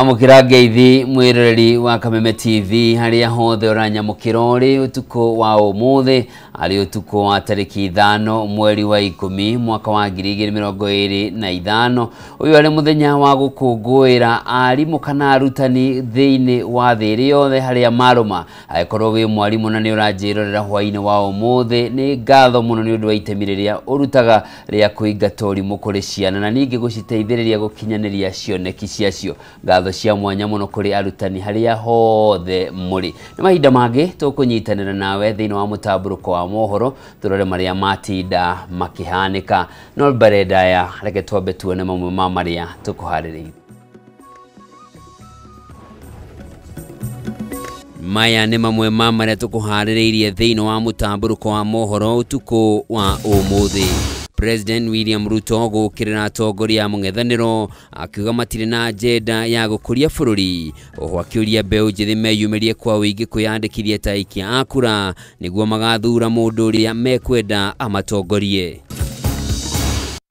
Amũkĩra ngeithi mwĩroreri wa Kameme TV harĩa hothe ũranyamũkĩra ũrĩ ũtukũ wa ũmũthĩ arĩ ũtukũ wa tarĩki 5 mweri wa 10 mwaka wa 2025. Ũyũ arĩ mũthenya wa gũkũngũĩra arimũ kana arutani thĩinĩ wa thĩ ĩrĩ yothe harĩa marũma. Angĩkorwo wĩ mwarimũ na nĩ ũranjĩrorera hwainĩ wa ũmũthĩ, nĩ ngatho mũno nĩ ũndũ wa itemi rĩrĩa ũrutaga rĩa kũingata ũrimũ kũrĩ ciana na ningĩ gũciteithĩrĩria gũkinyanĩria cioneki ciacio. Ngatho cia mwanya mũno kũrĩ arutani harĩa hothe mũrĩ. Nĩ mahinda mangĩ tũkũnyitanĩra nawe thĩinĩ wa mũtambũrũko wa mohoro tũrore marĩa matinda makĩhanĩka. No mbere ndaya reke twambe tuone mamwe ma marĩa tũkũharĩrĩirie. Maya nĩ mamwe ma marĩa tũkũharĩrĩirie thĩinĩ wa mũtambũrũko wa mohoro ũtukũ wa ũmũthĩ. President William Ruto gũkĩrĩra atongoria a mũng'ethanĩro akiuga matirĩ na agenda ya gũkũria bũrũri. Oho akĩũria mbeũ njĩthĩ meyumĩrie kwa ũingĩ kwĩyandĩkithia ta aikia a kura nĩguo magathura mũndũ ũrĩa mekwenda amatongorie.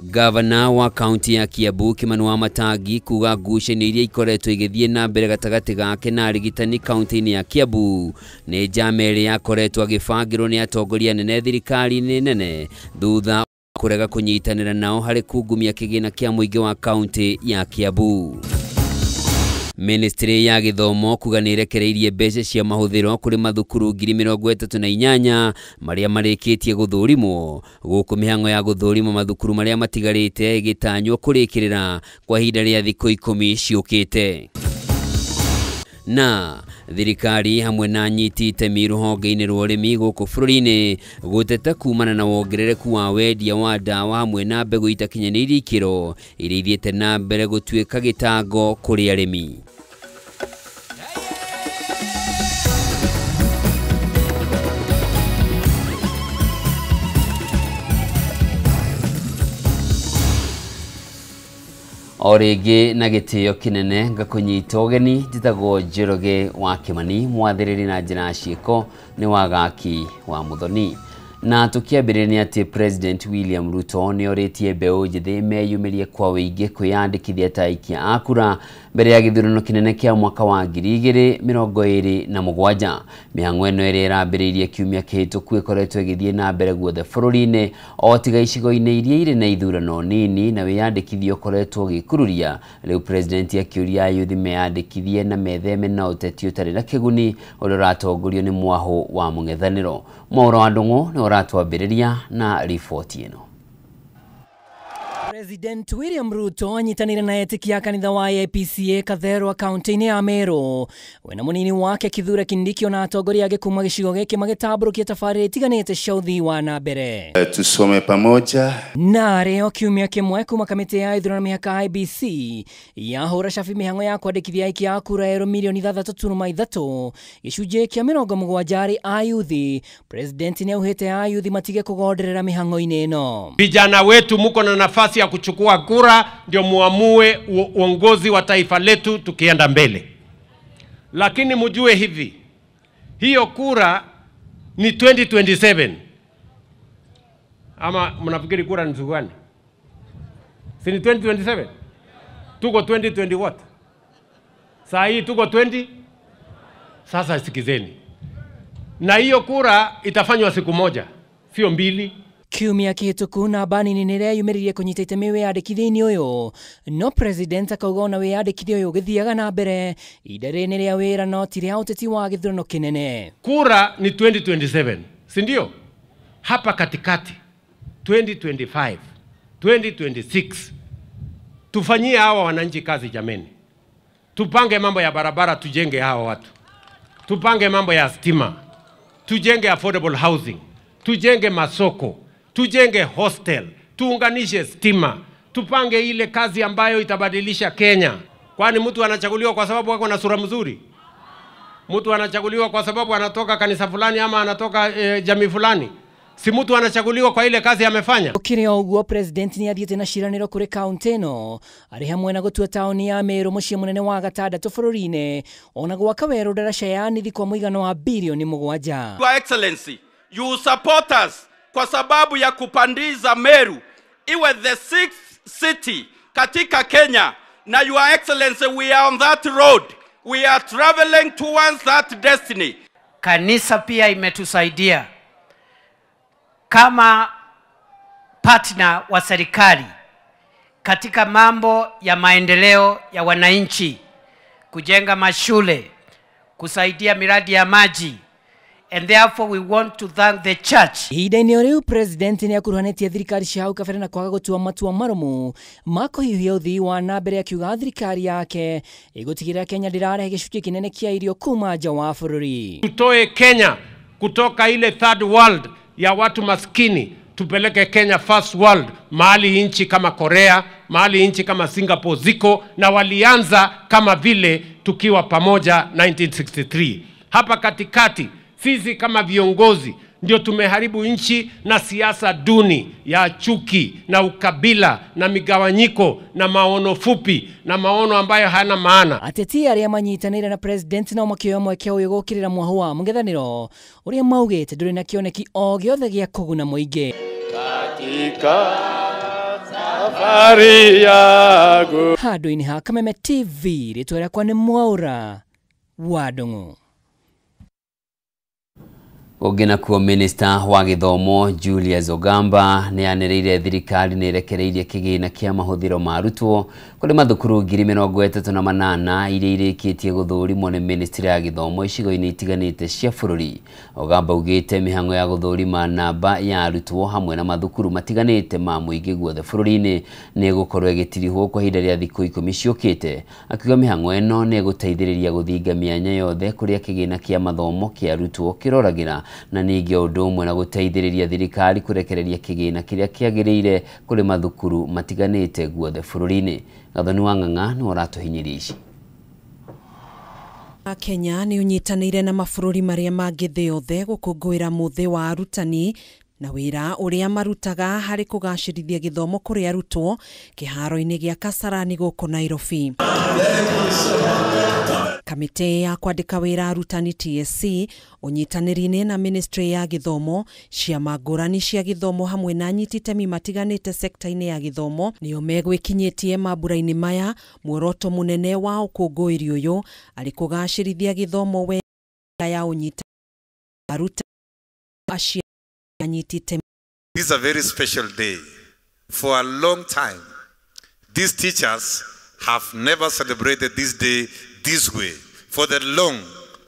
Gavana wa kaunti ya Kiambu Kimani Wamatangi kuga ngucanio iria ikoretwo igĩthiĩ na mbere gatagatĩ gake na arigitani kaunti-inĩ ya Kiambu nĩ njama ĩrĩa yakoretwo agĩbangĩrwo nĩ atongoria anene thirikari-inĩ nene thutha kũrega kũnyitanĩra nao harĩ kungumia kĩgĩna kĩa mũingĩ wa kaunti ya Kiambu. Ministry ya gĩthomo kuga nĩ ĩrekereirie mbeca cia mahũthĩro kũrĩ mathukuru 38,000 marĩa marĩkĩtie gũthũrimwo, gũkũ mĩhang'o ya gũthũrima mathukuru marĩa matigarĩte ĩgĩtanywo kũrĩkĩrĩra kwa ihinda rĩa thikũ 10 ciũkĩte. Na thirikari hamwe na anyiti itemi rũhonge-inĩ rwa ũrĩmi gũkũ bũrũri-inĩ gũteta kumana na wongerereku wa wendia wa ndawa hamwe na mbegũ itakinyanĩirie ikĩro iria ithiĩte na mbere gũtuĩka gĩtango kũrĩ arĩmi. O rĩngĩ na gĩtĩo kĩnene ngakũnyita ũgeni, njĩtagwo Njoroge wa Kĩmani, mwathĩrĩri na njĩra ya ciĩko nĩ Wagaki wa Mũthoni. Na tũkĩambĩrĩria nĩ atĩ President William Ruto nĩ orĩtie mbeũ njĩthĩ meyumĩrie kwa ũingĩ kwĩyandĩkithia ta aikia a kura mbere ya gĩthurano kĩnene kĩa mwaka wa 2027. Mĩhang'o ĩno ĩrĩa ĩrambĩrĩirie kiumia kĩhĩtũku ĩkoretwo ĩgĩthiĩ na mbere guothe bũrũri-inĩ o tiga icigo-inĩ iria irĩ na ithurano nini na wĩyandĩkithia ũkoretwo ũgĩkururia. Rĩu President akĩũria ayuthi meyandĩkithie na metheme na ũteti ũtarĩ na kĩguni ũrĩa ũratongorio nĩ mwahũ wa mũng'ethanĩro. Mwaũra wa Ndũng'ũ nĩ ũratwambĩrĩria na riboti ĩno. President William Ruto anyitanĩire na etĩkia a kanitha wa APCA Katherwa kaunti-inĩ ya Meru. We na mũnini wake Kithure Kindiki na atongoria angĩ kuma gĩcigo gĩkĩ magĩtambũrũkia tabarĩra itiganĩte cia ũthii wa na mbere. Tusome pamoja. Na rĩo kiumia kĩmwe kuma kamĩtĩ ya ithurano mĩhaka IBC yahũra cabi mĩhang'o ya kwandĩkithia aikia a kura erũ milioni 6.3 gĩcunjĩ kĩa 70 arĩ ayuthi. President nĩaugĩte ayuthi matige kũgonderera mĩhang'o-inĩ ĩno. Vijana wetu muko na nafasi ya kuchukua kura ndio muamue uongozi wa taifa letu tukienda mbele. Lakini mjue hivi, hiyo kura ni 2027. Ama mnafikiri kura ni siku gani? Si ni 2027? Tuko 2020 what? Saa hii tuko 20? Sasa sikizeni. Na hiyo kura itafanywa siku moja, sio mbili. Kiumia kĩhĩtũku namba nini nĩreyumĩririe kũnyita itemi wĩyandĩkithia-inĩ ũyũ, no president akauga ona wĩyandĩkithia ũyũ ũgĩthiaga na mbere ihinda rĩrĩ nĩ rĩa wĩra no ti rĩa ũteti wa gĩthurano kĩnene. Kura ni 2027, si ndio? Hapa katikati 2025, 2026 tufanyie hawa wananchi kazi jameni. Tupange mambo ya barabara, tujenge hawa watu. Tupange mambo ya stima, tujenge affordable housing, tujenge masoko, tujenge hostel, tuunganishe stima, tupange ile kazi ambayo itabadilisha Kenya. Kwani mtu anachaguliwa kwa sababu ako na sura mzuri? Mtu anachaguliwa kwa sababu anatoka kanisa fulani ama anatoka jamii fulani? Si mtu anachaguliwa kwa ile kazi amefanya. Gũkĩrĩ o ũguo president nĩ athiĩte na ciĩranĩro kũrĩ kaunti ĩno arĩ hamwe na gũtua taũni ya Meru mũciĩ mũnene wa gatandatũ bũrũri-inĩ ona gwaka werũ ndaraca ya nithi kwa mũigana wa bilioni 7. Your Excellency, you support us kwa sababu ya kupandiza Meru iwe the 6th city katika Kenya. Na Your Excellency, we are on that road. We are traveling towards that destiny. Kanisa pia imetusaidia kama partner wa serikali katika mambo ya maendeleo ya wananchi, kujenga mashule, kusaidia miradi ya maji. And therefore we want to thank the church. Ihinda-inĩ o rĩu president nĩ akuruhanĩtie thirikari cia hau kabere na kwaga gũtua matua marũmu ma kũhiũhia ũthii wa na mbere, akiuga thirikari yake ĩgũtigĩrĩra Kenya ndĩrarehe gĩcunjĩ kĩnene kĩa irio kuma nja wa bũrũri. Tutoe Kenya kutoka ile third world ya watu maskini, tupeleke Kenya first world, mahali nchi kama Korea, mahali nchi kama Singapore ziko, na walianza kama vile tukiwa pamoja 1963. Hapa katikati sisi kama viongozi ndio tumeharibu nchi na siasa duni ya chuki na ukabila na migawanyiko na maono fupi na maono ambayo hayana maana. Ateti arĩa manyitanĩire na president nao makĩoya mweke ũyũ gũkĩrĩra mwahu wa mũng'ethanĩro ũrĩa maugĩte ndũrĩ na kĩoneki o gĩothe gĩa kũguna mũingĩ. Katika safari yangu. Handũ-inĩ ha Kameme TV, rĩtwa rĩakwa nĩ Mwaũra wa Ndung'u. Ũngĩ nakuo, Minister wa gĩthomo Julius Ogamba nĩ anĩrĩire thirikari nĩ ĩrekereirie kĩgĩna kĩa mahũthĩro ma arutwo kũrĩ mathukuru 38,000 iria irĩkĩtie gũthũrimwo nĩ Ministry ya gĩthomo icigo-inĩ itiganĩte cia bũrũri. Ogamba augĩte mĩhang'o ya gũthũrima namba ya arutwo hamwe na mathukuru matiganĩte ma mũingĩ guothe bũrũri-inĩ nĩ ĩgũkorwo ĩgĩtirihwo kwa ihinda rĩa thikũ 10 ciũkĩte. Akiuga mĩhang'o ĩno nĩ ĩgũteithĩrĩria gũthinga mĩanya yothe kũrĩa kĩgĩna kĩa mathomo kĩa arutwo kĩroragĩra, na ningĩ o ũndũ ũmwe na gũteithĩrĩria thirikari kũrekereria kĩgĩna kĩrĩa kĩagĩrĩire kũrĩ mathukuru matiganĩte guothe bũrũri-inĩ. Gathoni wa Ng'ang'a nĩwe ũratũhinyĩria ici. Kenya nĩ ũnyitanĩire na mabũrũri marĩa mangĩ thĩ yothe gũkũngũĩra mũthĩ wa arutani na wĩra ũrĩa marutaga harĩ kũgacĩrithia gĩthomo kũrĩ arutwo kĩharo-inĩ gĩa Kasarani gũkũ Nairobi. Kamĩtĩ ya kwandĩka wĩra arutani TSC ũnyitanĩri-inĩ na Ministry ya gĩthomo, ciama ngũrani cia gĩthomo hamwe na anyiti itemi matiganĩte sekta-inĩ ya gĩthomo nĩo megwĩkinyĩtie mambura-inĩ maya. Muoroto mũnene wa ũkũngũĩri ũyũ arĩ kũgacĩrithia gĩthomo wega ya ũnyita arutani acio anyiti itemi. This is a very special day. For a long time, these teachers have never celebrated this day this way, for the long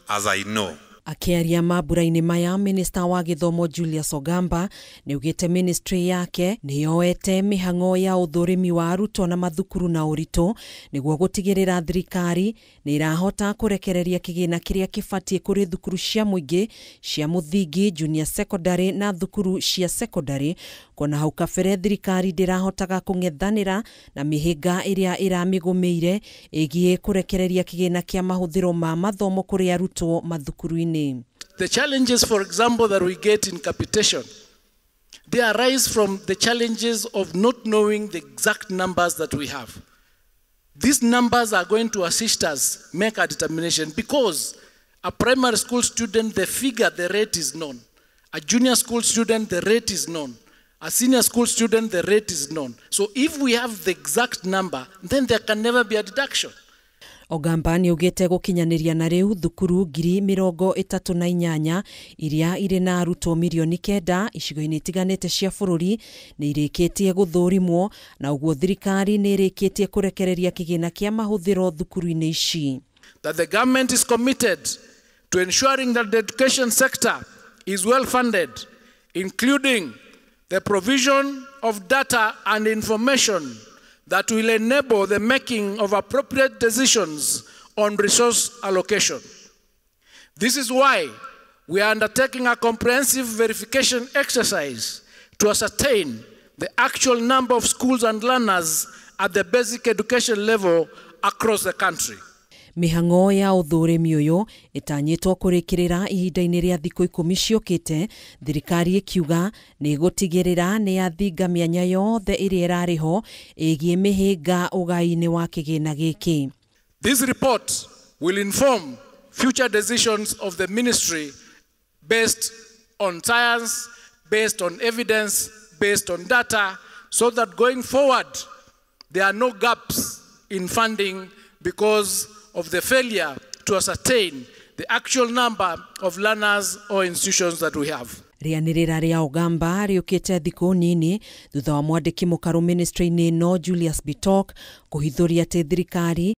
as I know. Akĩaria mambura-inĩ maya, Minister wa gĩthomo Julius Ogamba nĩaugĩte ministry yake nĩyoete mĩhang'o ya ũthũrimi wa arutwo na mathukuru na ũritũ nĩguo gũtigĩrĩra thirikari nĩ ĩrahota kũrekereria kĩgĩna kĩrĩa kĩbatiĩ kũrĩ thukuru cia mũingĩ cia mũthingi, junior secondary na thukuru cia secondary, kuona hau kabere thirikari ndĩrahotaga kũng'ethanĩra na mĩhĩnga ĩrĩa ĩramĩgũmĩire ĩgiĩ kũrekereria kĩgĩna kĩa mahũthĩro ma mathomo kũrĩ arutwo mathukuru-inĩ. The challenges, for example, that we get in capitation, they arise from the challenges of not knowing the exact numbers that we have. These numbers are going to assist us make a determination, because a primary school student, the figure, the rate is known. A junior school student, the rate is known. A senior school student, the rate is known. So if we have the exact number, then there can never be a deduction. Ogamba nĩaugĩte gũkinyanĩria na rĩu thukuru 38,000 iria irĩ na arutwo 9 milioni icigo-inĩ itiganĩte cia bũrũri nĩ irĩkĩtie gũthũrimwo, na ũguo thirikari nĩ ĩrĩkĩtie kũrekereria kĩgĩna kĩa mahũthĩro thukuru-inĩ ici. That the government is committed to ensuring that the education sector is well funded, including the provision of data and information that will enable the making of appropriate decisions on resource allocation. This is why we are undertaking a comprehensive verification exercise to ascertain the actual number of schools and learners at the basic education level across the country. Mĩhang'o ya ũthũrimi ũyũ ĩtanyĩtwo kũrĩkĩrĩra ihinda-inĩ rĩa thikũ 10 ciũkĩte, thirikari ĩkiuga nĩ ĩgũtigĩrĩra nĩ yathinga mĩanya yothe ĩrĩa ĩrarĩ ho ĩgiĩ mĩhĩnga ũgai-inĩ wa kĩgĩna gĩkĩ. This report will inform future decisions of the ministry based on science, based on evidence, based on data, so that going forward there are no gaps in funding because of the failure to ascertain the actual number of learners or institutions that we have. Rĩanĩrĩra rĩa Ogamba rĩũkĩte thikũ nini thutha wa mwandĩki mũkarũ ministry-inĩ no Julius Bitok kũhithũria atĩ thirikari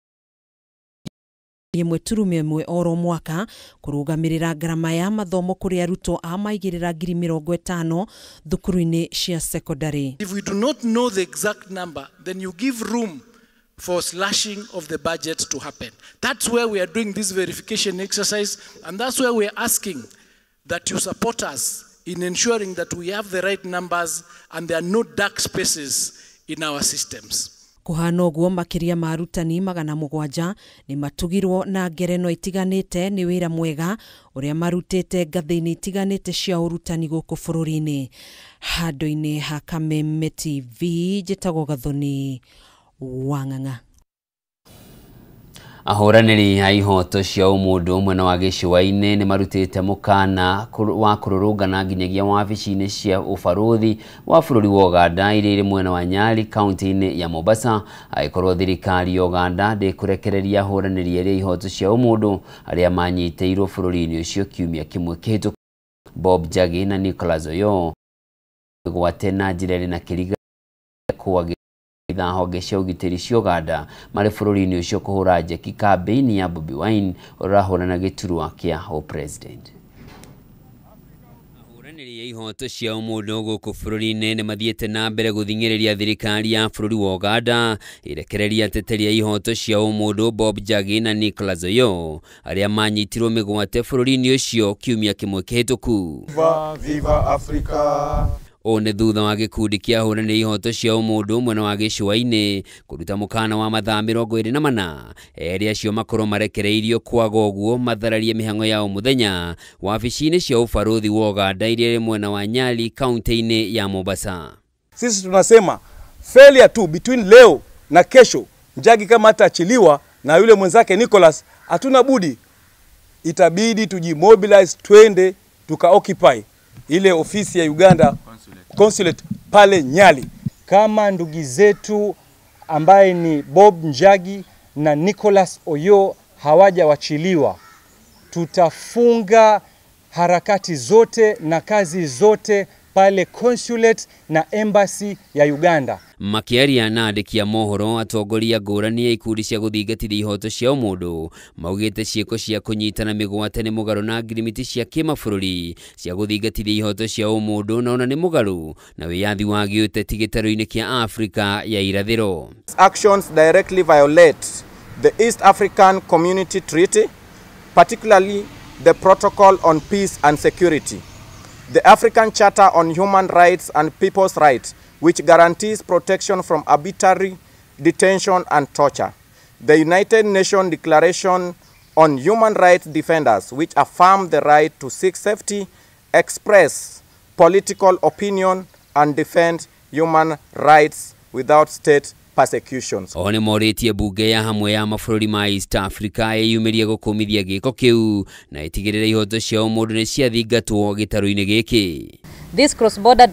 1.1 oro mwaka kũrũgamĩrĩra ngarama ya mathomo kũrĩ arutwo a maigĩrĩra 50,000 thukuru-inĩ cia secondary. If we do not know the exact number, then you give room for slashing of the budget to happen. That's where we are doing this verification exercise, and that's where we are asking that you support us in ensuring that we have the right numbers and there are no dark spaces in our systems. Kuhana ũguo makĩria ma arutani 700 nĩ matugirwo na ngereno itiganĩte nĩ wĩra mwega ũrĩa marutĩte ngathĩ-inĩ itiganĩte cia ũrutani gũkũ bũrũri-inĩ. Handũ-inĩ ha Kameme TV njĩtagwo Gathoni Wang'ang'a. Ahũranĩri a ihoto cia ũmũndũ mwena wa gĩcũa-inĩ nĩ marutĩte mũkana wa kũrũrũngana nginyagia wabici-inĩ cia ũbarũthi wa bũrũri wa Uganda iria irĩ mwena wa Nyali kaunti-inĩ ya Mombasa angĩkorwo thirikari ya Uganda ndĩkũrekereria ahũranĩri erĩ a ihoto cia ũmũndũ arĩa manyitĩirwo bũrũri-inĩ ũcio kiumia kĩmwe kĩhĩtũku. Bob Njagi na Nicholas Oyoo gwate na njĩra ĩrĩ na kĩriga kwagĩra honge cia ũgitĩri cia Uganda marĩ bũrũri-inĩ ũcio kũhũra njeki kambĩini ya Bobi Wine ũrĩa ũrahũrana gĩturwa kĩa ũpresident. Ahũranĩri a ihoto cia ũmũndũ gũkũ bũrũri-inĩ nĩ mathiĩte na mbere gũthing'ĩrĩria thirikari ya bũrũri wa Uganda ĩrekereria ateteri a ihoto cia ũmũndũ Bob Njagi na Nicholas Oyoo arĩa manyitirwo mĩgwate bũrũri-inĩ ũcio kiumia kĩmwe kĩhĩtũku. Viva, viva Africa. Ũũ nĩ thutha wa gĩkundi kĩa ahũranĩri ihoto cia ũmũndũ mwena wa gĩcũa-inĩ kũruta mũkana wa mathaa 24 erĩ acio makorwo marekereirio kwaga ũguo mathararie mĩhang'o ya o mũthenya wabici-inĩ cia ũbarũthi wa Uganda iria irĩ mwena wa Nyali kaunti-inĩ ya Mombasa. Sisi tunasema failure tu between leo na kesho, Njagi kama ataachiliwa na yule mwenzake Nicholas, hatuna budi, itabidi tujimobilize, twende tuka occupy ile ofisi ya Uganda consulate pale Nyali. Kama ndugu zetu ambaye ni Bob Njagi na Nicholas Oyoo hawajawachiliwa, tutafunga harakati zote na kazi zote pale consulate na embassy ya Uganda. Makiaria na andĩki a mohoro atongoria ngũrani ya ikundi cia gũthingatithia ihoto cia ũmũndũ maugĩte ciĩko cia kũnyitana mĩgwate nĩ mũgarũ na ngirimiti cia kĩmabũrũri cia gũthingatithia ihoto cia ũmũndũ na ona nĩ mũgarũ na wĩyathi wa gĩũteti gĩtarũ-inĩ kĩa Afrika ya irathĩro. Actions directly violate the East African Community Treaty, particularly the Protocol on Peace and Security, the African Charter on Human Rights and People's Rights, which guarantees protection from arbitrary detention and torture, the United Nations Declaration on Human Rights Defenders, which affirm the right to seek safety, express political opinion, and defend human rights without state persecutions. Oho nĩ morĩtie bunge ya hamwe ya mabũrũri ma East Africa ĩyumĩrie gũkũmithia gĩko kĩu na ĩtigĩrĩre ihoto cia ũmũndũ nĩ ciathingatwo gĩtarũ-inĩ gĩkĩ. This cross-border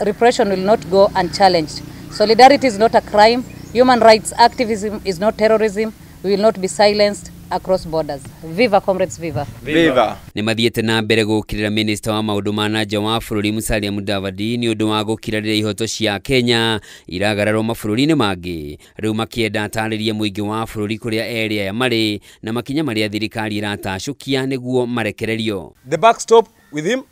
repression will not go unchallenged. Solidarity is not a crime. Human rights activism is not terrorism. We will not be silenced across borders. Viva comrades, viva. Viva. Nĩ mathiĩte na mbere gũkĩrĩra minista wa maũndũ ma na nja wa bũrũri Musalia Mudavadi nĩ ũndũ wa gũkirarĩra ihoto cia Kenya iragararwo mabũrũri-inĩ mangĩ, rĩu makĩenda atarĩrie mũingĩ wa bũrũri kũrĩa erĩ aya marĩ na makinya marĩa thirikari ĩratacũkia nĩguo marekererio. The backstop with him,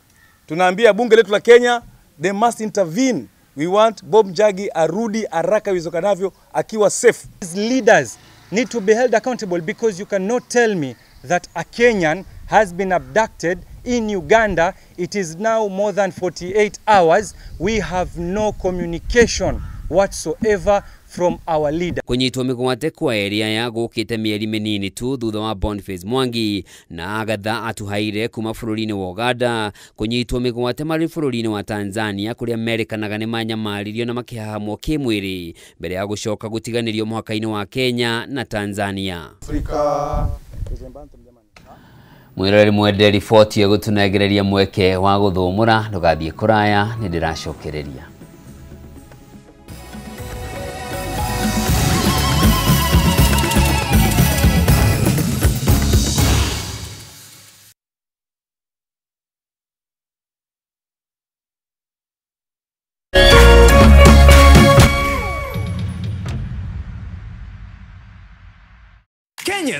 tunaambia bunge letu la Kenya, they must intervene. We want Bob Njagi arudi haraka iwezekanavyo akiwa safe. These leaders need to be held accountable because you cannot tell me that a Kenyan has been abducted in Uganda. It is now more than 48 hours. We have no communication whatsoever from our leader. Kũnyitwo mĩgwate kwa area ya gũkĩte mĩeri mĩnini tu thutha wa Boniface Mwangi na Agatha Atuhaire kuma bũrũri-inĩ wa Uganda kũnyitwo mĩgwate marĩ bũrũri-inĩ wa Tanzania kũrĩa merĩkanaga nĩ manyamaririo na makĩhahamwo kĩmwĩrĩ mbere ya gũcoka gũtiganĩrio mũhaka-inĩ wa Kenya na Tanzania. Mwĩroreri mwende riboti ĩgũtũnengereria mweke wa gũthũmũra, ndũgathiĩ kũraya, nĩ ndĩracokereria.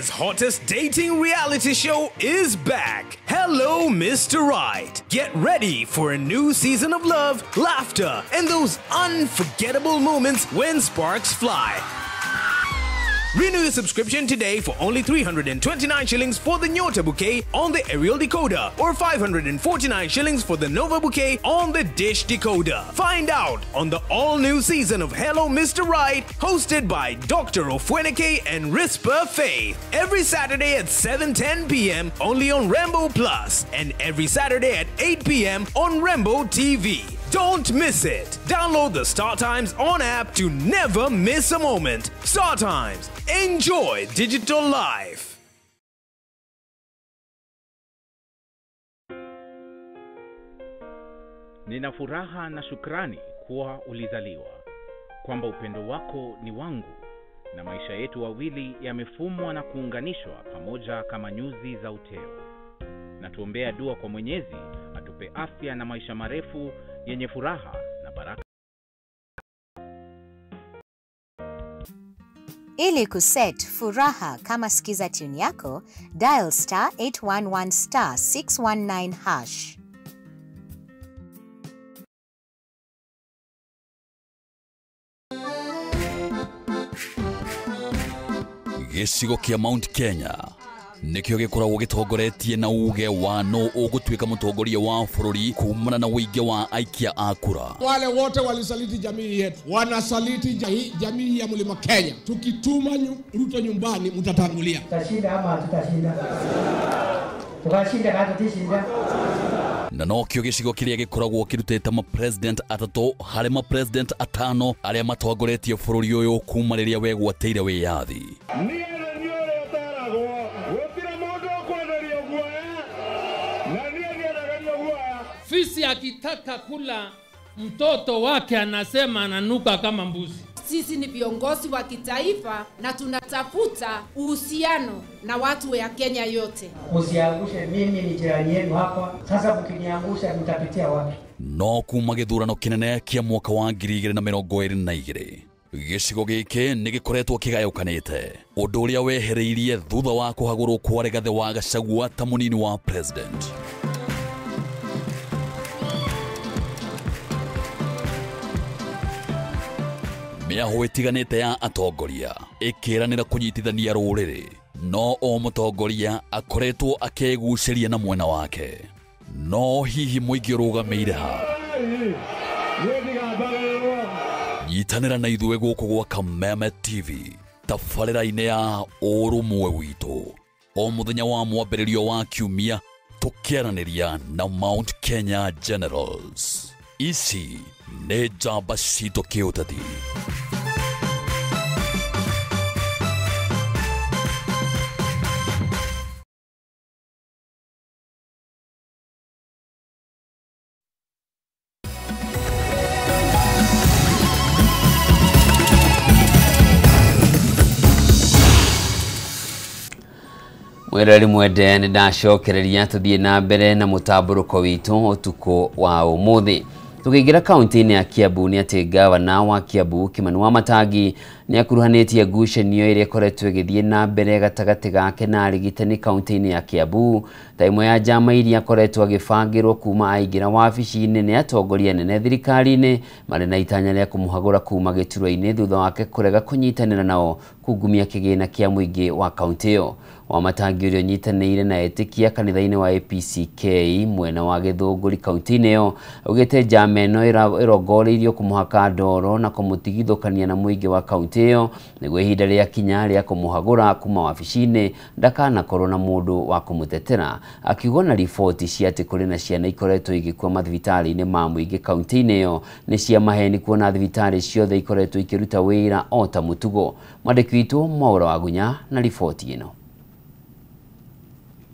Kenya's hottest dating reality show is back. Hello, Mr. Right. Get ready for a new season of love, laughter, and those unforgettable moments when sparks fly. Renew your subscription today for only 329 shillings for the Nyota bouquet on the aerial decoder or 549 shillings for the Nova bouquet on the dish decoder. Find out on the all-new season of Hello Mr. Right, hosted by Dr. Ofweneke and Risper Faith. Every Saturday at 7:10 p.m. only on Rambo Plus and every Saturday at 8 p.m. on Rambo TV. Don't miss it. Download the Star Times on app to never miss a moment. Star Times. Enjoy digital life. Nina furaha na shukrani kuwa ulizaliwa, kwamba upendo wako ni wangu na maisha yetu wawili yamefumwa na kuunganishwa pamoja kama nyuzi za uteo. Na tuombea dua kwa Mwenyezi atupe afya na maisha marefu yenye furaha na baraka. Ili kuset furaha kama skiza tune yako, dial star 811 star 619 hash. Gĩcigo kĩa Mount Kenya nĩkĩo gĩkoragwo gĩtongoretie na uge wa no ũgũtuĩka mũtongoria wa bũrũri kumana na ũingĩ wa aikia a kura. Wale wote walisaliti jamii yetu, wanasaliti jamii ya Mlima Kenya. Tukituma Ruto nyumbani, mtatangulia. Tutashinda ama tutashinda? Tukashinda kama tutashinda. Na nokĩo gĩcigo kĩrĩa gĩkoragwo kĩrutĩte ma president atatũ harĩ ma president atano arĩa matongoretie bũrũri ũyũ kuma rĩrĩa wegwatĩire wĩyathi. Fisi akitaka kula mtoto wake anasema ananuka kama mbuzi. Sisi ni viongozi wa kitaifa na tunatafuta uhusiano na watu ya Kenya yote. Usiangushe, mimi ni jirani yenu hapa. Sasa mkiniangusha mtapitia wapi? No kuma gĩthurano kĩnene kĩa mwaka wa 2022 gĩcigo gĩkĩ nĩ gĩkoretwo kĩgayũkanĩte, ũndũ ũrĩa wehereirie thutha wa kũhagũrwo kwa Rigathĩ wa Gachagua ta mũnini wa president. Mĩahũ ĩtiganĩte ya atongoria ĩkĩranĩra kũnyitithania rũrĩrĩ, no o mũtongoria akoretwo akĩgucĩria na mwena wake. No hihi mũingĩ ũrũgamĩire ha? Nyitanĩra na ithuĩ gũkũ gwa Kameme TV tabarĩra-inĩ ya ũrũmwe witũ o mũthenya wa mwambĩrĩrio wa kiumia, tũkĩaranĩria na Mount Kenya Generals. Ici nĩ njamba citũ kĩũteti. Mwĩroreri mwende, nĩ ndacokereria tũthiĩ na mbere na mũtambũrũko witũ ũtukũ wa ũmũthĩ. Tũkĩingĩra kaunti-inĩ ya Kiambu nĩ atĩ gavana wa Kiambu Kimani Wamatangi nĩ akuruhanĩtie ngucanio ĩrĩa ĩkoretwo ĩgĩthiĩ na mbere gatagatĩ gake na arigitani kaunti-inĩ ya Kiambu ta ĩmwe ya njama iria akoretwo agĩbangĩrwo kuma aingĩra wabici-inĩ nĩ atongoria nene thirikari-inĩ marĩ na itanya rĩa kũmũhagũra kuma gĩturwa-inĩ thutha wake kũrega kũnyitanĩra nao kungumia kĩgĩna kĩa mũingĩ wa kaunti ĩyo. Wamatangi ũrĩa ũnyitanĩire na etĩkia kanitha-inĩ wa APCK mwena wa Gĩthũngũri kaunti-inĩ ĩyo augĩte njama ĩno ĩrongoreirio kũmũhaka ndoro na kũmũtigithũkania na mũingĩ wa kaunti ĩyo nĩguo ihinda rĩa kinya rĩa kũmũhagũra kuma wabici-inĩ ndakanakorwo na mũndũ wa kũmũtetera. Akiuga na riboti cia atĩ kũrĩ na ciana ikoretwo igĩkua mathibitarĩ-inĩ ma mũingĩ kaunti-inĩ ĩyo nĩ cia maheni, kuona thibitarĩ ciothe ikoretwo ikĩruta wĩra o ta mũtugo. Mwandĩki witũ Mwaũra Wagunya na riboti ĩno.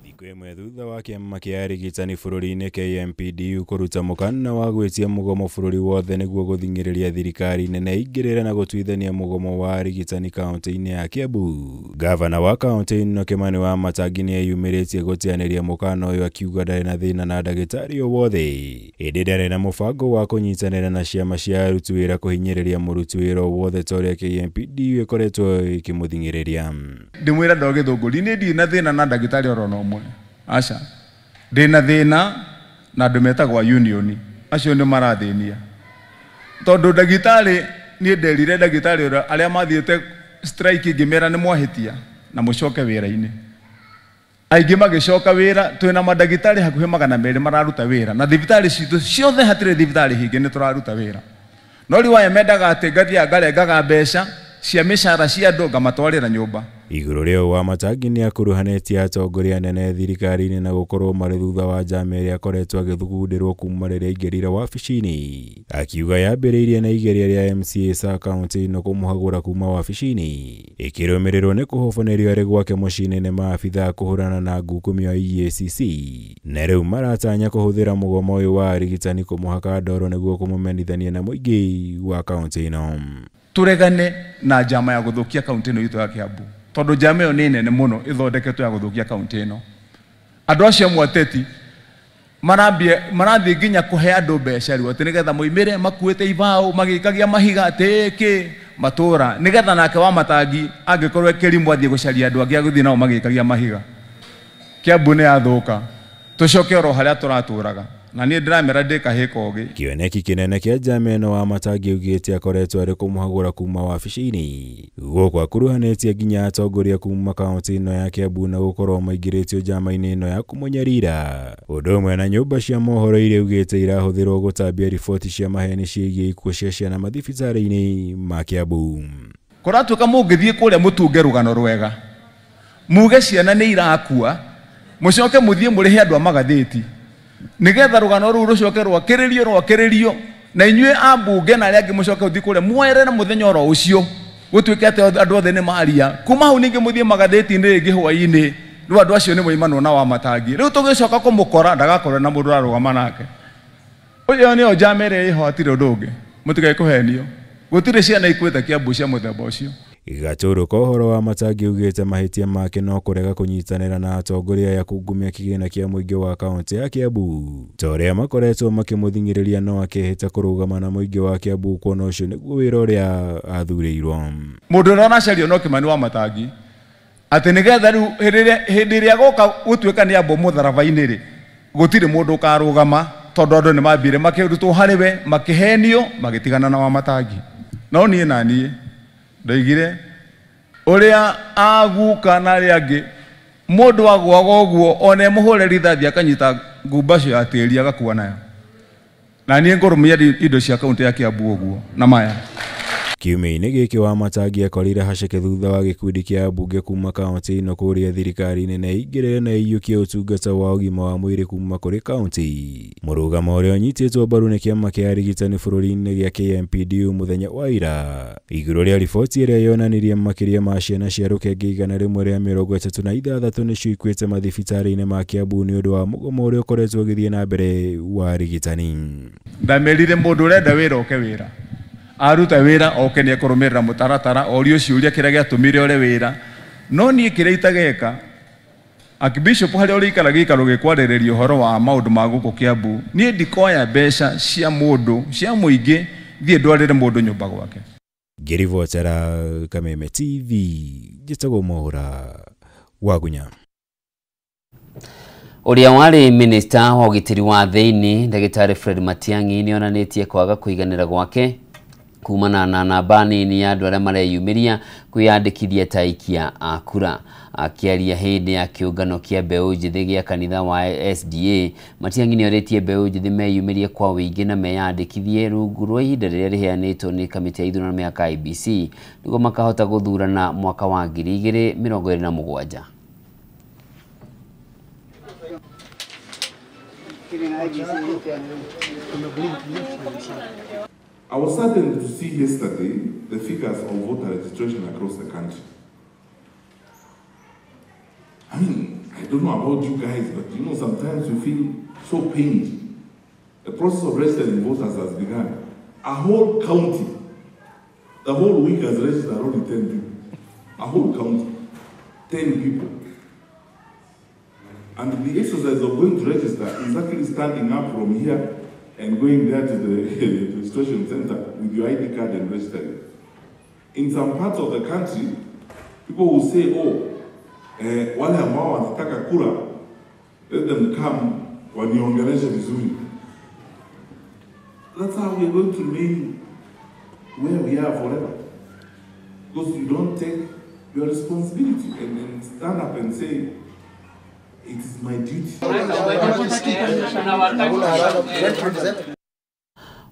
Thikũ ĩmwe Kĩmwe thutha wa kĩama kĩa arigitani bũrũri-inĩ KMPDU kũruta mũkana wa gwĩtia mũgomo bũrũri wothe nĩguo gũthing'ĩrĩria thirikari nene ĩingĩrĩre na gũtuithania mũgomo wa arigitani kaunti-inĩ ya Kiambu. Gavana wa kaunti ĩno Kimani Wamatangi nĩeyumĩrĩtie gũteanĩria mũkana ũyũ akiuga ndarĩ na thĩna na ndagĩtarĩ o wothe, ĩndĩ ndarĩ na mũbango wa kũnyitanĩra na ciama cia aruti wĩra kũhinyĩrĩria mũruti wĩra o wothe ta ũrĩa KMPDU ĩkoretwo ĩkĩmũthing'ĩrĩria. Ndĩmwĩra ndo Gĩthũngũri niĩ ndirĩ na thĩna na ndagĩtarĩ oro na ũmwe, aca, ndĩna thĩna na andũ metagwo union, acio nĩ marathĩnia tondũ ndagĩtarĩ, niĩ nderire ndagĩtarĩ ũrĩa arĩa mathiĩte strike ngĩmera nĩ mwahĩtia na mũcoke wĩra-inĩ. Aingĩ magĩcoka wĩra, twĩna mandagĩtarĩ hakuhĩ 200 mararuta wĩra na thibitarĩ citũ ciothe hatirĩ thibitarĩ hinge nĩ tũraruta wĩra. No rĩu aya mendaga atĩ ngathiaga ngarengaga mbeca cia mĩcara cia andũ ngamatwarĩra nyũmba. Igũrũ rĩa ũũ Wamatangi nĩakuruhanĩtie atongoria anene thirikari-inĩ na gũkorwo marĩ thutha wa njama ĩrĩa akoretwo agĩthugundĩrwo kuma rĩrĩa aingĩrire wabici-inĩ, akiuga yambĩrĩirie na igeria rĩa MCA a kaunti ĩno kũmũhagũra kuma wabici-inĩ, ĩkĩrũmĩrĩrwo nĩ kũhobanĩrio arĩ gwake mũciĩ-inĩ nĩ maabithaa kũhũrana na ngukumio a EACC, na rĩu maratanya kũhũthĩra mũgomo ũyũ wa arigitani kũmũhaka ndoro nĩguo kũmũmenithania na mũingĩ wa kaunti ĩno. Tũregane na njama ya gũthũkia kaunti ĩno itũ ya Kiambu, tondũ njama ĩyo nĩ nene mũno ĩthondeketwo ya gũthũkia kaunti ĩno. Andũ acio amwe ateti marathiĩ nginya kũhe andũ mbeca rĩu atĩ nĩgetha moimĩre makuĩte ibaũ magĩikagia mahiga atĩ kĩ matũra, nĩgetha nake Wamatangi angĩkorwo ekĩrimũ athiĩ gũcaria andũ angĩ agũthiĩ nao magĩikagia mahiga. Kiambu nĩ yathũka, tũcoke oro harĩa tũratũraga. Na niĩ ndĩramera ndĩ kahĩĩ kogĩ. Kĩoneki kĩnene kĩa njama ĩno Wamatangi augĩte akoretwo arĩ kũmũhagũra kuma wabici-inĩ, gũkũ akuruhanĩtie nginya atongoria kuma kaunti ĩno ya Kiambu na gũkorwo maingĩrĩtio njama-inĩ ĩno ya kũmũnyarira, ũndũ ũmwe na nyũmba cia mohoro iria augĩte irahũthĩrwo gũtambia riboti cia maheni ciĩgiĩ ikuũ cia ciana mathibitarĩ-inĩ ma Kiambu. Kũratuĩka mũngĩthiĩ kũrĩa mũtunge rũgano rwega, muge ciana nĩ irakua, mũcoke mũthiĩ mũrĩhe andũ a magathĩti nĩgetha rũgano rũu rũcoke rwakĩrĩrio na inyuĩ ambunge na arĩa angĩ mũcoke ũthiĩ kũrĩa mwerere mũthenya oro ũcio gũtuĩke atĩ andũ othe nĩ maria. Kuma hau ningĩ mũthiĩ magathĩti-inĩ rĩngĩ hwaĩ-inĩ, rĩu andũ acio nĩ moimanwo na Wamatangi. Rĩu tũgĩcoka kũmũkora ndagakorwo na mũndũ ũrarũgama nake. Ũyũ nĩyo njama ĩrĩa ĩho, hatirĩ ũndũ ũngĩ, mũtigae kũhenio, gũtirĩ ciana ikuĩte Kiambu cia mũthemba ũcio. Gatũrũ ka ũhoro Wamatangi augĩte mahĩtia make no kũrega kũnyitanĩra na atongoria aya kungumia kĩgĩna kĩa mũingĩ wa kaunti ya Kiambu ta ũrĩa makoretwo makĩmũthing'ĩrĩria, no akĩhĩta kũrũgama na mũingĩ wa Kiambu kuona ũcio nĩguo wĩra ũrĩa athurĩirwo. Mũndũ ũrĩa ũracario no Kimani Wamatangi atĩ nĩgetha rĩu hĩndĩ ĩrĩa goka gũtuĩka nĩ ambwo mũtharaba-inĩ rĩ, gũtirĩ mũndũ ũkarũgama tondũ andũ nĩ mambire makĩrutwo harĩ we makĩhenio magĩtigana na Wamatangi. No niĩ na niĩ ndoigire ũrĩa aguka na arĩa angĩ, mũndũ agũaga ũguo ona emũhũre rithathi akanyita ngumbacio ya tĩri agakua nayo. Na niĩ ngũrũmia indo cia kaunti ya Kiambu ũguo na maya. Kiumia-inĩ gĩkĩ Wamatangi akorire haceke thutha wa gĩkundi kĩa ambunge kuma kaunti ĩno kũrĩa thirikari nene ĩingĩrĩre na ĩiyũkie ũtungata wa ũgima wa mwĩrĩ kuma kũrĩ kaunti. Mũrũgamo ũrĩa ũnyitĩtwo mbaru nĩ kĩama kĩa arigitani bũrũri-inĩ gĩa KMPDU mũthenya wa ira, igũrũ rĩa riboti ĩrĩa yonanirie makĩria ma ciana cia rũkenge 136 nĩcio ikuĩte mathibitarĩ-inĩ ma Kiambu nĩ ũndũ wa mũgomo ũrĩa ũkoretwo ũgĩthiĩ na mbere wa arigitani. Ndamerire mũndũ ũrenda wĩra oke wĩra, aruta wĩra oke nĩ ekũrũmĩrĩra mũtaratara, orio ciũria kĩrĩa gĩatũmire ore wĩra. No niĩ kĩrĩa itageka, Archbishop harĩa ũrĩikara gĩikaro gĩkwarĩrĩria ũhoro wa maũndũ ma gũkũ Kiambu, niĩ ndikoya mbeca cia mũndũ cia mũingĩ thiĩ ndwarĩre mũndũ nyũmba gwake. Ngĩribotera Kameme TV, njĩtagwo Mwaũra Wagunya. Ũrĩa warĩ minista wa ũgitĩri wa thĩinĩ ndagĩtarĩ Fred Matiang'i nĩonanĩtie kwaga kũiganĩra gwake kumana na namba nini ya andũ arĩa mareyumĩria kwĩyandĩkithia ta aikia a kura. Akĩaria hĩndĩ ya kĩũngano kĩa mbeũ njĩthĩ gĩa kanitha wa SDA, Matiang'i nĩorĩtie mbeũ njĩthĩ meyumĩrie kwa ũingĩ na meyandĩkithie rungu rwa ihinda rĩrĩa rĩheanĩtwo nĩ kamĩtĩ ya ithurano mĩhaka IEBC nĩguo makahota gũthurana mwaka wa 2027. I was saddened to see yesterday the figures of voter registration across the country. I mean, I don't don't know about you guys, but you know, sometimes you feel so pained. The process of registering voters has begun. A whole county, the whole week has registered only 10 people. A whole county, 10 people. And the exercise of going to register is actually standing up from here and going there to the registration center with your ID card and registering. In some parts of the country, people will say, oh, wale ambao wanataka kura, let them come waniongeleshe vizuri. That's how we are going to remain where we are forever. Because you don't take your responsibility and stand up and say, it is my duty.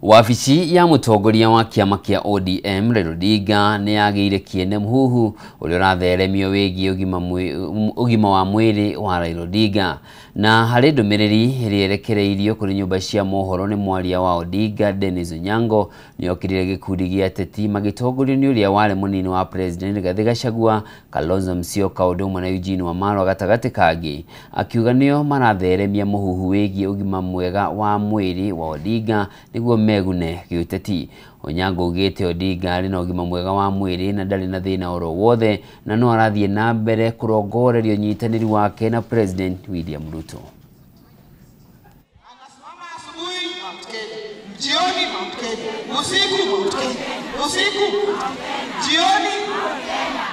Wabici ya mutongoria wa kiama kia ODM Raila Odinga nĩ yagĩire kĩene mũhuhu ũrĩa ũratheremio wĩgiĩ ũgima wa mwĩrĩ wa Raila Odinga. Na harĩ ndũmĩrĩri ĩrĩa ĩrekereirio kũrĩ nyũmba cia mohoro nĩ mwaria wa Odinga Dennis Onyango nĩokĩrire gĩkundi gĩa ateti magĩtongorio nĩ ũrĩa warĩ mũnini wa President Rigathi Gachagua, Kalonzo Musyoka ũndũ ũmwe na Eugene Wamalwa gatagatĩ kangĩ, akiuga nĩo maratheremia mũhuhu wĩgiĩ ũgima mwega wa mwĩrĩ wa Odinga nĩguo megune gĩũteti. Onyango augĩte Odinga arĩ na ũgima mwega wa mwĩrĩ na ndarĩ na thĩna oro wothe na no arathiĩ na mbere kũrongoreria ũnyitanĩri wake na President William Ruto. Jioni Mount Kenya, usiku Mount Kenya, usiku jioni.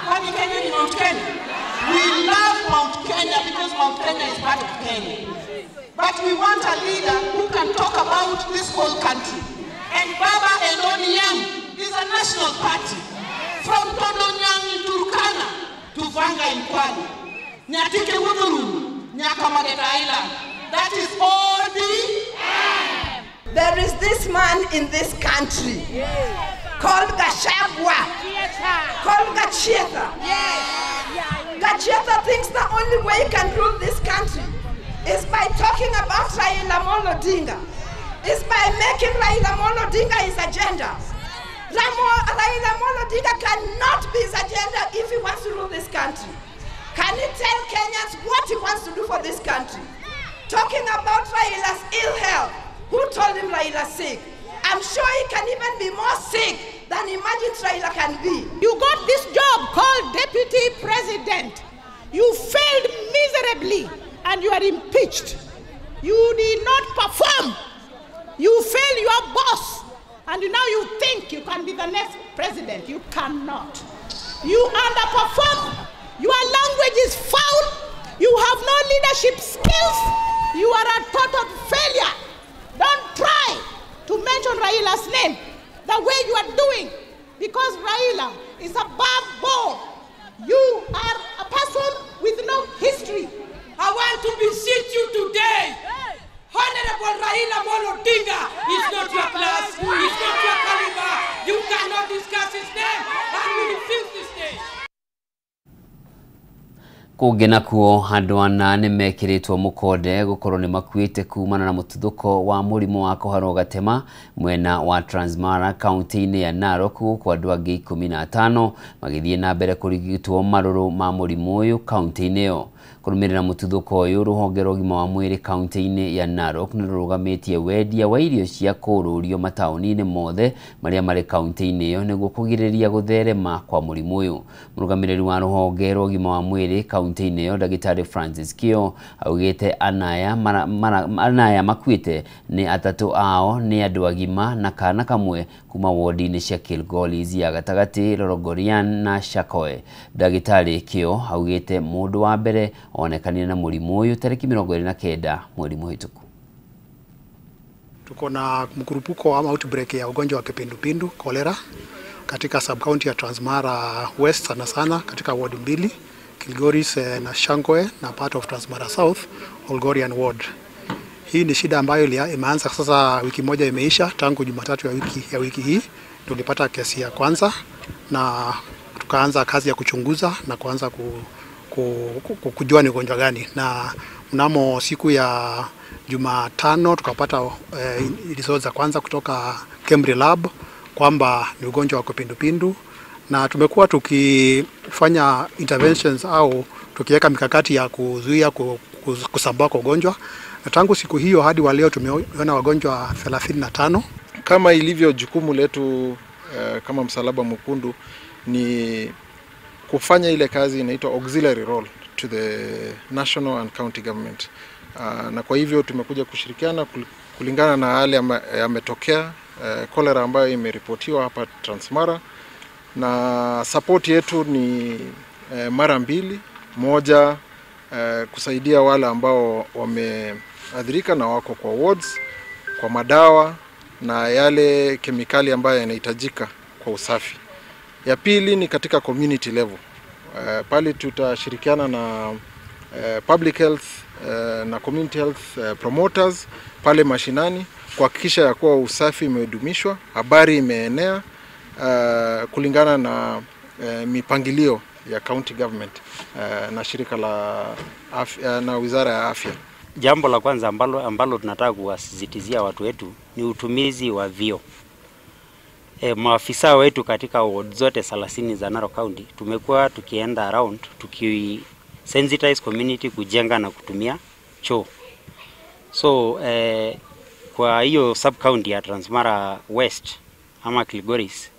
Kwani Kenya ni Mount Kenya? We love Mount Kenya because Mount Kenya is part of Kenya. But we want a leader who can talk about this whole country. And Baba and ODM is a national party. From Todonyang in Turkana to Vanga in Kwale, Nyatike Wuduru, Nyakamageta Island. That is ODM. There is this man in this country called Gachagua, called Gachietha. Gachietha thinks the only way he can rule this country is by talking about Raila Amolo Odinga, is by making Raila Amolo Odinga his agenda. Raila Amolo Odinga cannot be his agenda if he wants to rule this country. Can he tell Kenyans what he wants to do for this country? Talking about Raila's ill health, who told him Raila's sick? I'm sure he can even be more sick than imagine Raila can be. You got this job called deputy president. You failed miserably and you are impeached. You did not perform. You failed your boss. And now you think you can be the next president. You cannot. You underperform. Your language is foul. You have no leadership skills. You are a total failure. Don't try to mention Raila's name the way you are doing, because Raila is above board. You are a person with no history. I want to beseech you today. Honorable Raila Amolo Odinga is not your class, is not your caliber. You cannot discuss his name, and we refuse this day. Kũngĩ nakuo andũ ana nĩ mekĩrĩtwo mũkonde gũkorwo nĩ makuĩte kumana na mũtuthũko wa mũrimũ wa kũharwo gatema mwena wa Transmara kaunti-inĩ ya Narok, gũkũ andũ angĩ 15 magĩthiĩ na mbere kũrigitwo marũrũ ma mũrimũ ũyũ kaunti-inĩ ĩyo. Kũrũmĩrĩra mũtuthũko ũyũ, rũhonge rwa ũgima wa mwĩrĩ kaunti-inĩ ya Narok nĩ rũrũgamĩtie wendia wa irio cia kũũrũrio mataũni-inĩ mothe marĩa marĩ kaunti-inĩ ĩyo nĩguo kũgirĩrĩria gũtherema kwa mũrimũ ũyũ. Mũrũgamĩrĩri wa rũhonge rwa ũgima wa mwĩrĩ kaunti-inĩ ĩyo Ndagĩtarĩ Francis Kio augĩte anaya makuĩte nĩ atatũ ao nĩ andũ agima na kana kamwe kuma wodi-inĩ cia Kilgoris ya gatagatĩ, Lorogorian na Shakoe. Ndagĩtarĩ Kio augĩte mũndũ wa mbere onekanire na mũrimũ ũyũ tarĩki 29 mweri mũhĩtũku. Tuko na mkurupuko ama outbreak ya ugonjwa wa kipindupindu cholera katika sub-county ya Transmara West, sana sana katika ward mbili, Kilgoris na Shankoe, na part of Transmara South, Olgorian ward. Hii ni shida ambayo imeanza sasa, wiki moja imeisha tangu Jumatatu ya wiki hii tulipata kesi ya kwanza na tukaanza kazi ya kuchunguza na kuanza kujua ni ugonjwa gani, na mnamo siku ya Jumatano tukapata results za kwanza kutoka Cambridge Lab kwamba ni ugonjwa wa kipindupindu, na tumekuwa tukifanya interventions au tukiweka mikakati ya kuzuia kusambaa kwa ugonjwa. Na tangu siku hiyo hadi wa leo tumeona wagonjwa 35. Kama ilivyo jukumu letu kama Msalaba Mwekundu ni kufanya ile kazi inaitwa auxiliary role to the national and county government. Na kwa hivyo tumekuja kushirikiana kulingana na hali yametokea cholera ambayo imeripotiwa hapa Transmara, na support yetu ni mara mbili. Moja, kusaidia wale ambao wameathirika na wako kwa wards, kwa madawa na yale kemikali ambayo yanahitajika kwa usafi. Ya pili ni katika community level. Pale tutashirikiana na public health na community health promoters pale mashinani kuhakikisha ya kuwa usafi imedumishwa, habari imeenea kulingana na mipangilio ya county government na shirika la afya, na wizara ya afya. Jambo la kwanza ambalo tunataka kuwasisitizia watu wetu ni utumizi wa vyoo. Maafisa wetu katika ward zote 30 za Narok County tumekuwa tukienda around tuki sensitize community kujenga na kutumia choo. So kwa hiyo sub county ya Transmara West ama Kilgoris,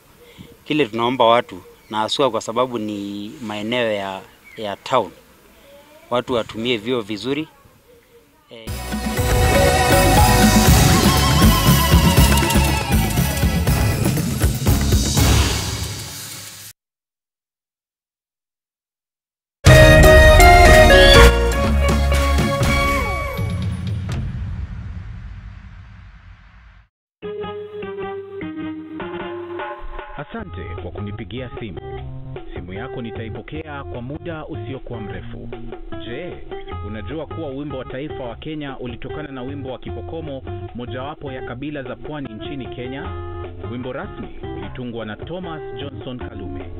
kile tunaomba watu, na haswa kwa sababu ni maeneo ya town, watu watumie vyoo vizuri. Asante kwa kunipigia simu. Simu yako nitaipokea kwa muda usiokuwa mrefu. Je, unajua kuwa wimbo wa taifa wa Kenya ulitokana na wimbo wa Kipokomo, mojawapo ya kabila za pwani nchini Kenya? Wimbo rasmi ulitungwa na Thomas Johnson Kalume.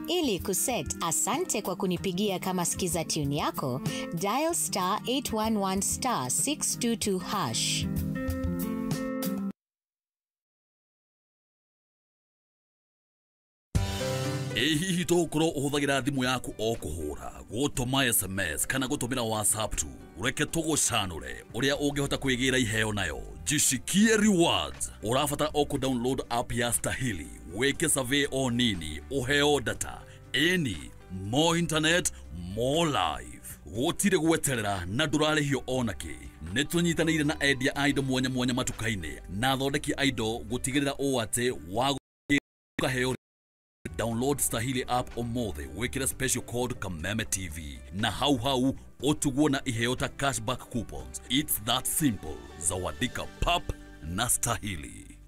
Ili kuset asante kwa kunipigia kama skiza tune yako, dial star 811 star 622 hash. Ĩ hihi tũgũkorwo ũhũthagĩra thimũ yaku o kũhũra, gũtũma SMS kana gũtũmĩra WhatsApp tu? Reke tũgũcanũre ũrĩa ũngĩhota kwĩgĩra iheo nayo. Jishikie rewards. Ũrabatara o kũ download app ya Stahili, wĩke survey o nini, ũheo data. Ĩni, more internet, more life. Gũtirĩ gweterera na ndũrarĩhio onakĩ. Nĩ tũnyitanĩire na endia a indo mwanya mwanya matuka-inĩ na athondeki a indo gũtigĩrĩra ũũ atĩ wagũkaheo. Download Stahili app ũmũthĩ, wĩkĩre special code Kameme TV na hau hau ũtugwo na iheo ta cashback coupons. It's that simple. Zawadika pap na Stahili.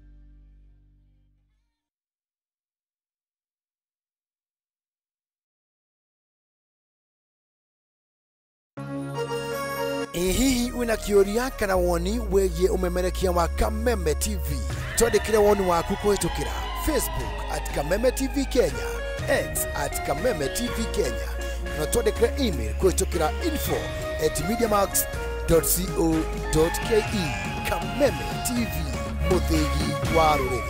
Ĩ hihi wĩna kĩũria kana woni wĩgiĩ ũmemerekia wa Kameme TV? Twandĩkĩre woni waku kũhĩtũkĩra Facebook at Kameme TV Kenya, X at Kameme TV Kenya, na twandĩkĩre email kũhĩtũkĩra info@mediamax.co.ke. Kameme TV, mũthĩgi wa rũrĩrĩ.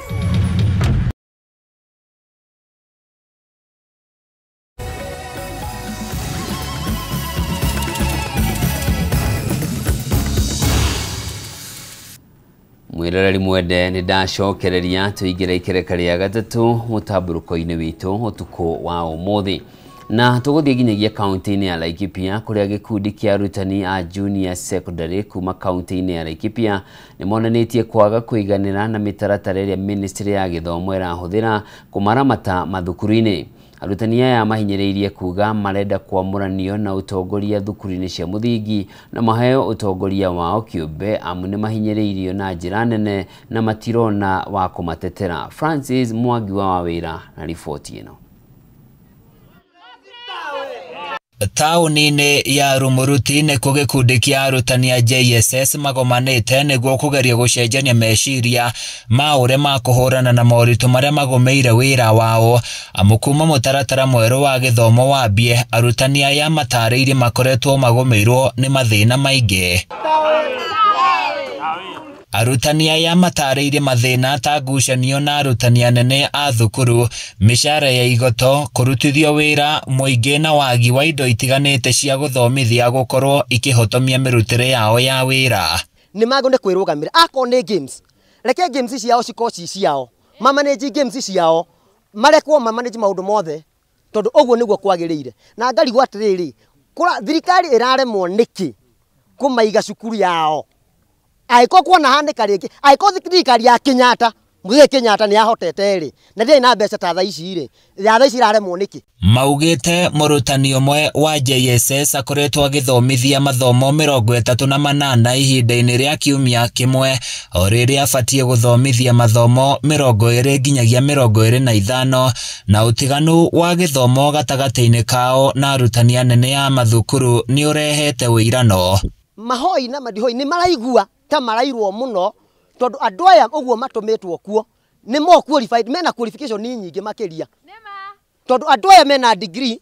Mwiroreri mwende nĩ ndacokereria tũingĩre ikereka rĩa gatatũ mũtambũrũko-inĩ witũ ũtukũ wa ũmũthĩ, na tũgũthiĩ nginyagia kaunti-inĩ ya Laikipia kũrĩa gĩkundi kĩa arutani a junior secondary kuma kaunti-inĩ ya Laikipia nĩ monanĩtie kwaga kũiganĩra na mĩtaratara ĩrĩa ministry ya gĩthomo ĩrahũthĩra kũmaramata mathukuru-inĩ. Arutani aya mahinyĩrĩirie kuga marenda kwamũranio na ũtongoria thukuru-inĩ cia mũthingi na maheo ũtongoria wao kĩũmbe, amu nĩ mahinyĩrĩirio na njĩra nene na matirona wa kũmatetera. Francis Mwangi wa Wawĩra na riboti ĩno. Taũni-inĩ ya Rumuruti nĩkuo gĩkundi kĩa arutani a JSS magomanĩte nĩguo kũgeria gũcenjania meciria ma ũrĩa makũhũrana na moritũ marĩa magũmĩire wĩra wao. Amu kuma mũtaratara mwerũ wa gĩthomo wambie, arutani aya matarĩirie makoretwo magũmĩirwo nĩ mathĩna maingĩ. Arutani aya matarĩirie mathĩna ta ngucanio na arutani anene a thukuru, mĩcara ya igoto, kũrutithio wĩra mũingĩ na wagi wa indo itiganĩte cia gũthomithia gũkorwo ikĩhotomia mĩrutĩre yao ya wĩra. Nĩ magĩrĩirwo nĩ kwĩrũgamĩra akorwo nĩ games, reke games ciao cikorwo ci ciao, mamanage games ciao, marekwo mamanage maũndũ mothe tondũ ũguo nĩguo kwagĩrĩire. Na ngarigwo atĩrĩrĩ, thirikari ĩraremwo nĩkĩ kũmaiga cukuru yao? Angĩkorwo kuona hanĩka rĩngĩ, angĩkorwo thirikari ya Kenyatta, Mũthee Kenyatta nĩ ahotete rĩ, na ndĩrĩ na mbeca ta thaa ici rĩ, ya thaa ici ĩraremwo nĩkĩ? Maugĩte mũrutani ũmwe wa JSS akoretwo agĩthomithia mathomo 38 ihinda-inĩ rĩa kiumia kĩmwe, o rĩrĩa abatiĩ gũthomithia mathomo 20 nginyagia 25, na ũtiganu wa gĩthomo gatagatĩ-inĩ kao na arutani anene a mathukuru nĩ ũrehete ũirano. Mahoi na madihoi nĩ maraigua ta marairwo mũno tondũ andũ aya ũguo matũmĩtwo kuo nĩ more qualified, mena qualification nyingĩ makĩria tondũ andũ aya mena degree,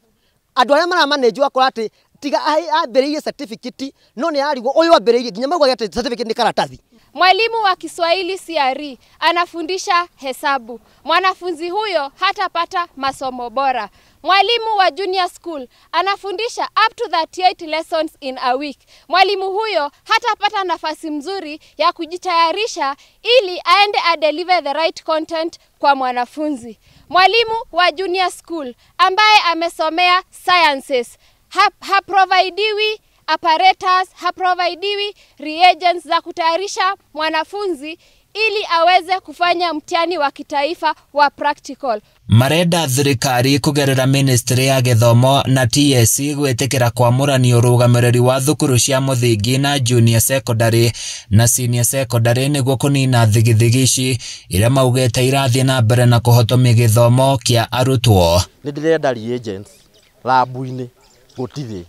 andũ arĩa maramanage wakora atĩ tiga ambĩrĩirie certificate no nĩ ararigwo ũyũ ambĩrĩirie nginya maugaga atĩ certificate nĩ karatathi. Mwalimu wa Kiswahili CRE anafundisha hesabu. Mwanafunzi huyo hatapata masomo bora. Mwalimu wa junior school anafundisha up to 38 lessons in a week. Mwalimu huyo hatapata nafasi mzuri ya kujitayarisha ili aende adeliver the right content kwa mwanafunzi. Mwalimu wa junior school ambaye amesomea sciences haprovidiwi apparatus, haprovidiwi reagents za kutayarisha mwanafunzi ili aweze kufanya mtihani wa kitaifa wa practical. Marenda thirikari kugerera ministry ya gĩthomo na TSC gwĩtĩkĩra kwamũrania ũrũgamĩrĩri wa thukuru cia mũthingi na junior secondary na senior secondary nĩguo kũnina thigithigi ici iria maugĩte irathiĩ na mbere na kũhotomia gĩthomo kĩa arutwo. Nĩ ndĩrenda reagents lab-inĩ gũtirĩ,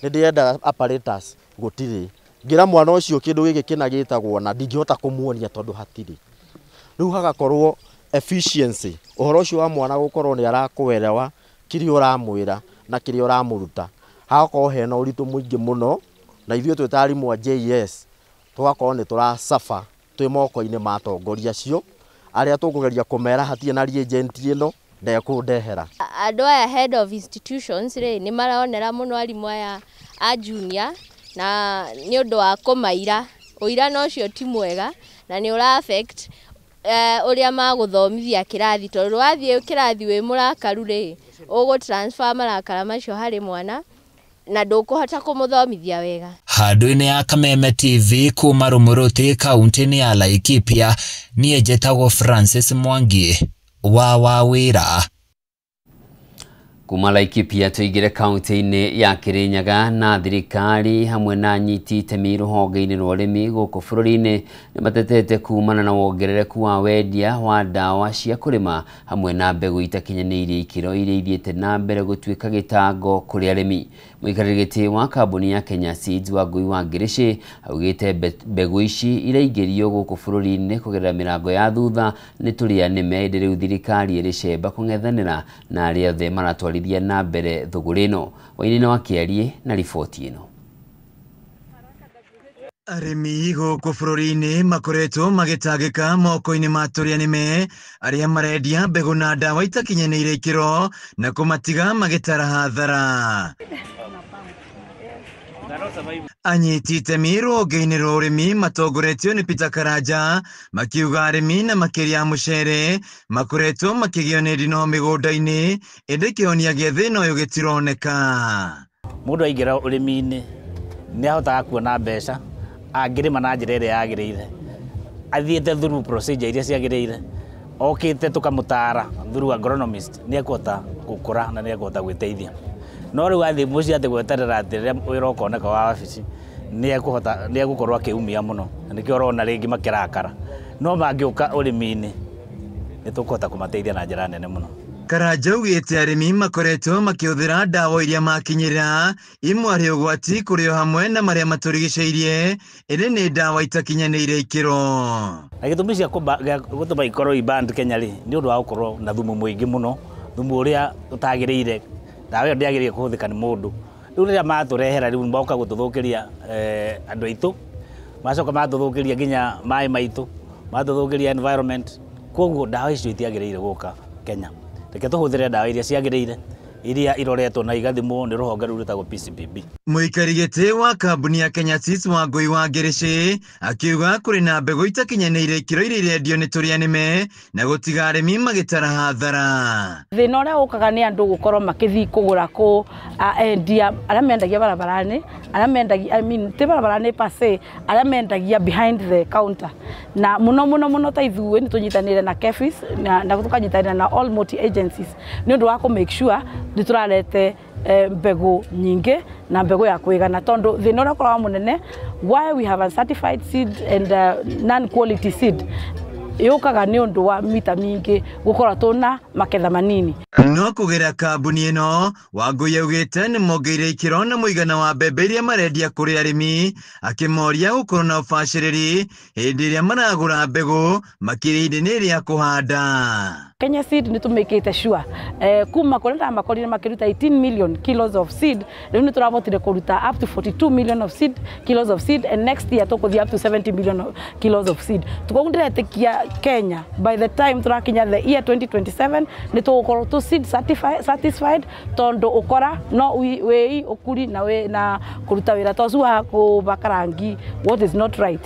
nĩ ndĩrenda apparatus gũtirĩ, ngĩra mwana ũcio kĩndũ gĩkĩ kĩna gĩtagwo na ndingĩhota kũmuonia tondũ hatirĩ. Rĩu hagakorwo efficiency, ũhoro ũcio wa mwana gũkorwo nĩ arakũerewa kĩrĩa ũramwĩra na kĩrĩa ũramũruta, hagakorwo hena ũritũ mũingĩ mũno, na ithuĩ twĩ ta arimũ a JS tũgakorwo nĩ tũracaba twĩ moko-inĩ ma atongoria acio arĩa tũkũgeria kũmera hatirĩ na reagent ĩno ndekũndehera. Andũ aya head of institutions rĩ nĩ maronera mũno arimũ aya a junior na nĩ ũndũ wa kũmaira. Ũirano ũcio ti mwega na nĩ ũra affect ũrĩa magũthomithia kĩrathi, tondũ wathiĩ kĩrathi wĩ mũrakaru rĩ, ũgũ transfer marakara macio harĩ mwana na ndũkũhota kũmũthomithia wega. Handũ-inĩ ya Kameme TV kuma Rumuruti kaunti-inĩ ya Laikipia, niĩ njĩtagwo Francis Mwangi wa Wawĩra. Kuma Laikipia tuingire kaunti-inĩ ya Kirinyaga na thirikari hamwe na anyiti itemi rũhonge-inĩ rwa ũrĩmi gũkũ bũrũri-inĩ nĩ matetete kumana na wongerereku wa wendia wa ndawa cia kũrĩma hamwe na mbegũ itakinyanĩirie ikĩro iria ithiĩte na mbere gũtuĩka gĩtango kũrĩ arĩmi. Mũikarĩri gĩtĩ wa kambuni ya Kenya Seeds Wangui wa Ngirici augĩte mbegũ ici iraingĩrio gũkũ bũrũri-inĩ kũgerera mĩrango ya thutha nĩ tũrĩa nĩme ĩndĩ rĩu thirikari ĩrĩ cemba kũng'ethanĩra na arĩa othe maratwarithia na mbere thũgũrĩ ĩno. Wainĩ wa Kĩarie na riboti ĩno. Arĩmi gũkũ bũrũri-inĩ makoretwo magĩtangĩka moko-inĩ ma tũrĩa nĩme arĩa marendia mbegũ na ndawa itakinyanĩire ikĩro na kũmatiga magĩtara hathara. Anyiti itemi rũhonge-inĩ rwa ũrĩmi matongoretio nĩ Peter Karanja makiuga arĩmi na makĩria mũcere makoretwo makĩgio nĩ ndinoho mĩgũnda-inĩ ĩndĩ kĩhonia gĩa thĩna ũyũ gĩtironeka. Mũndũ aingĩra ũrĩmi-inĩ nĩ ahotaga kuona mbeca angĩrĩma na njĩra ĩrĩa yagĩrĩire, athiĩte through procedure iria ciagĩrĩire, okĩte tũkamũtara through agronomist nĩ ekũhota gũkũra na nĩ ekũhota gwĩteithia. No rĩu athiĩ mũciĩ atĩ gweterera atĩ rĩrĩa wĩra ũkoneka wa wabici nĩ ekũhota nĩ egũkorwo akĩumia mũno, na nĩkĩo ũrona rĩngĩ makĩrakara. No mangĩũka ũrĩmi-inĩ nĩ tũkũhota kũmateithia na njĩra nene mũno. Karanja augĩte arĩmi makoretwo makĩhũthĩra ndawa iria makinyĩra imwe arĩ ũgwati kũrĩ o hamwe na marĩa matũrigicĩirie ĩndĩ nĩ ndawa itakinyanĩire ikĩro. Na gĩtũmi cia gũtũma ikorwo i banned Kenya rĩ nĩ ũndũ wa gũkorwo na thumu mũingĩ mũno, thumu ũrĩa ũtagĩrĩire, ndawa ĩyo ndĩagĩrĩire kũhũthĩka nĩ mũndũ. Rĩu rĩrĩa matũrehera rĩu moka gũtũthũkĩria andũ aitũ, Macoka matũthũkĩria nginya maĩ maitũ, matũthũkĩria environment. Koguo ndawa icio itiagĩrĩire gũka Kenya. Reke tũhũthĩre ndawa iria ciagĩrĩire, iria iroretwo na igathimwo nĩ rũhonge rũu rwĩtagwo PCPB. Mũikari gĩtĩ wa kambuni ya Kenya Seeds Wangũi wa Ngĩrĩcĩ akiuga kũrĩ na mbegũ itakinyanĩire ikĩro iria irendio nĩ tũrĩa nĩme na gũtiga arĩmi magĩtara hathara. Thĩna ũrĩa ũkaga nĩ andũ gũkorwo makĩthiĩ kũgũra kũ endia arĩa mendagia barabarani, arĩa mendagia, I mean, ti barabarani per se, arĩa mendagia behind the counter. Na mũno mũno mũno ta ithuĩ nĩ tũnyitanĩire na KEPHIS na tũkanyitanĩra na all multi agencies nĩ ũndũ wa kũ make sure nĩ tũrarete mbegũ nyingĩ na mbegũ ya kwĩgana, tondũ thĩna ũrĩa ũkoragwo mũnene why we have uncertified seed and non quality seed yũkaga nĩ ũndũ wa mita mingĩ gũkorwo tũna maketha manini. No kũgera kambuni ĩno Wangũi augĩte nĩ mongeire ikĩro na mũigana wa mbembe iria marendia kũrĩ arĩmi, akĩmoria gũkorwo na ũbacĩrĩri hĩndĩ ĩrĩa maragũra mbegũ makĩria ihinda-inĩ rĩa kũhanda. Kenya Seed nĩ tũmĩkĩte sure kuma kũrĩa ndamakorire makĩruta 18 million kilos of seed, rĩu nĩ tũrahotire kũruta up to 42 million of seed, kilos of seed, and next year tũkũthiĩ up to 70 million kilos of seed. Koguo ndĩretĩkia Kenya by the time tũrakinya the year 2027 nĩ tũgũkorwo tũ seed satisfied, tondũ ũkora no wĩi ũkuri na wĩ na kũruta wĩra ta ũcio wa kũbaka rangi what is not right.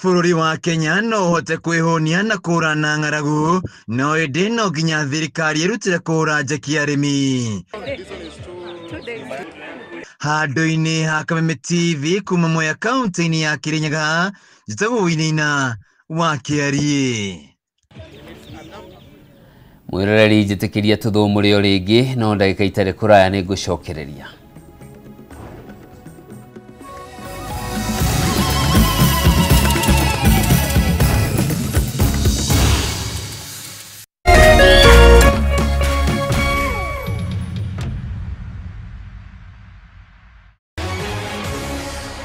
Bũrũri wa Kenya no ũhote kwĩhũnia na kũũrana ng'aragu, no ĩndĩ no nginya thirikari ĩrutĩre kũhũra njeki arĩmi. Handũ-inĩ ha Kameme TV kuma Mwea kaunti-inĩ ya Kirinyaga, njĩtagwo Wainaina wa Kĩariĩ. Mwĩroreri, njĩtĩkĩria tũthũmũre o rĩngĩ, no ndagĩka itarĩ kũraya nĩ ngũcokereria.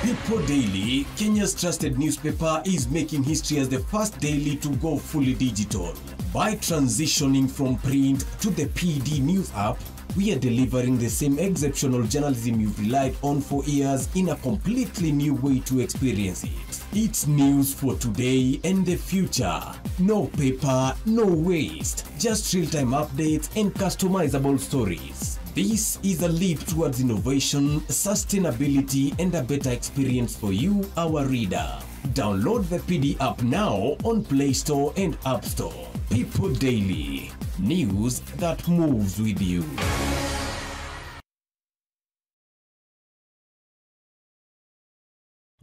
People Daily, Kenya's trusted newspaper, is making history as the first daily to go fully digital. By transitioning from print to the PD News app, we are delivering the same exceptional journalism you've relied on for years in a completely new way to experience it. It's news for today and the future. No paper, no waste. Just real-time updates and customizable stories. This is a leap towards innovation, sustainability, and a better experience for you, our reader. Download the PD app now on Play Store and App Store. People Daily, news that moves with you.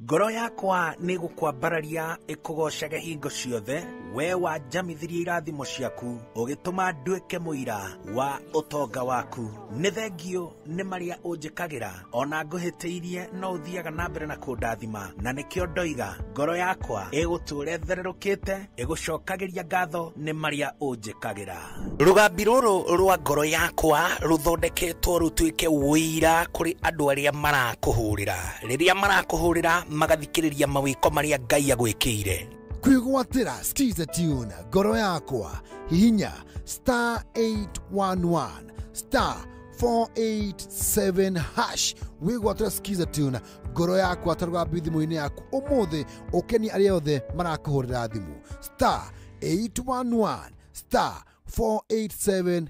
Ngoro yakwa nĩ gũkwambararia ĩkũgocaga hingo ciothe, we wanjamithirie irathimo ciaku, ũgĩtũma nduĩke mũira wa ũtonga waku. Nĩ thengio nĩ marĩa ũnjĩkagĩra, ona ngũhĩtĩirie no ũthiaga na mbere na kũndathima, na nĩkĩo ndoiga ngoro yakwa ĩgũtũũra ĩthererũkĩte, ĩgũcokagĩria ngatho nĩ marĩa ũnjĩkagĩra. Rũgambi rũrũ rwa ngoro yakwa rũthondeketwo rũtuĩke ũira kũrĩ andũ arĩa marakũhũrĩra. Rĩrĩa marakũhũrĩra magathikĩrĩria mawĩko marĩa Ngai agwĩkĩire. Kwĩgwatĩra Skiza Tune ngoro yakwa, hihinya star 811 star 487 hash wĩgwatĩra Skiza Tune ngoro yakwa ta rũgambi thimũ-inĩ yaku ũmũthĩ, ũkenie arĩa othe marakũhũrĩra thimũ star 811 star 487.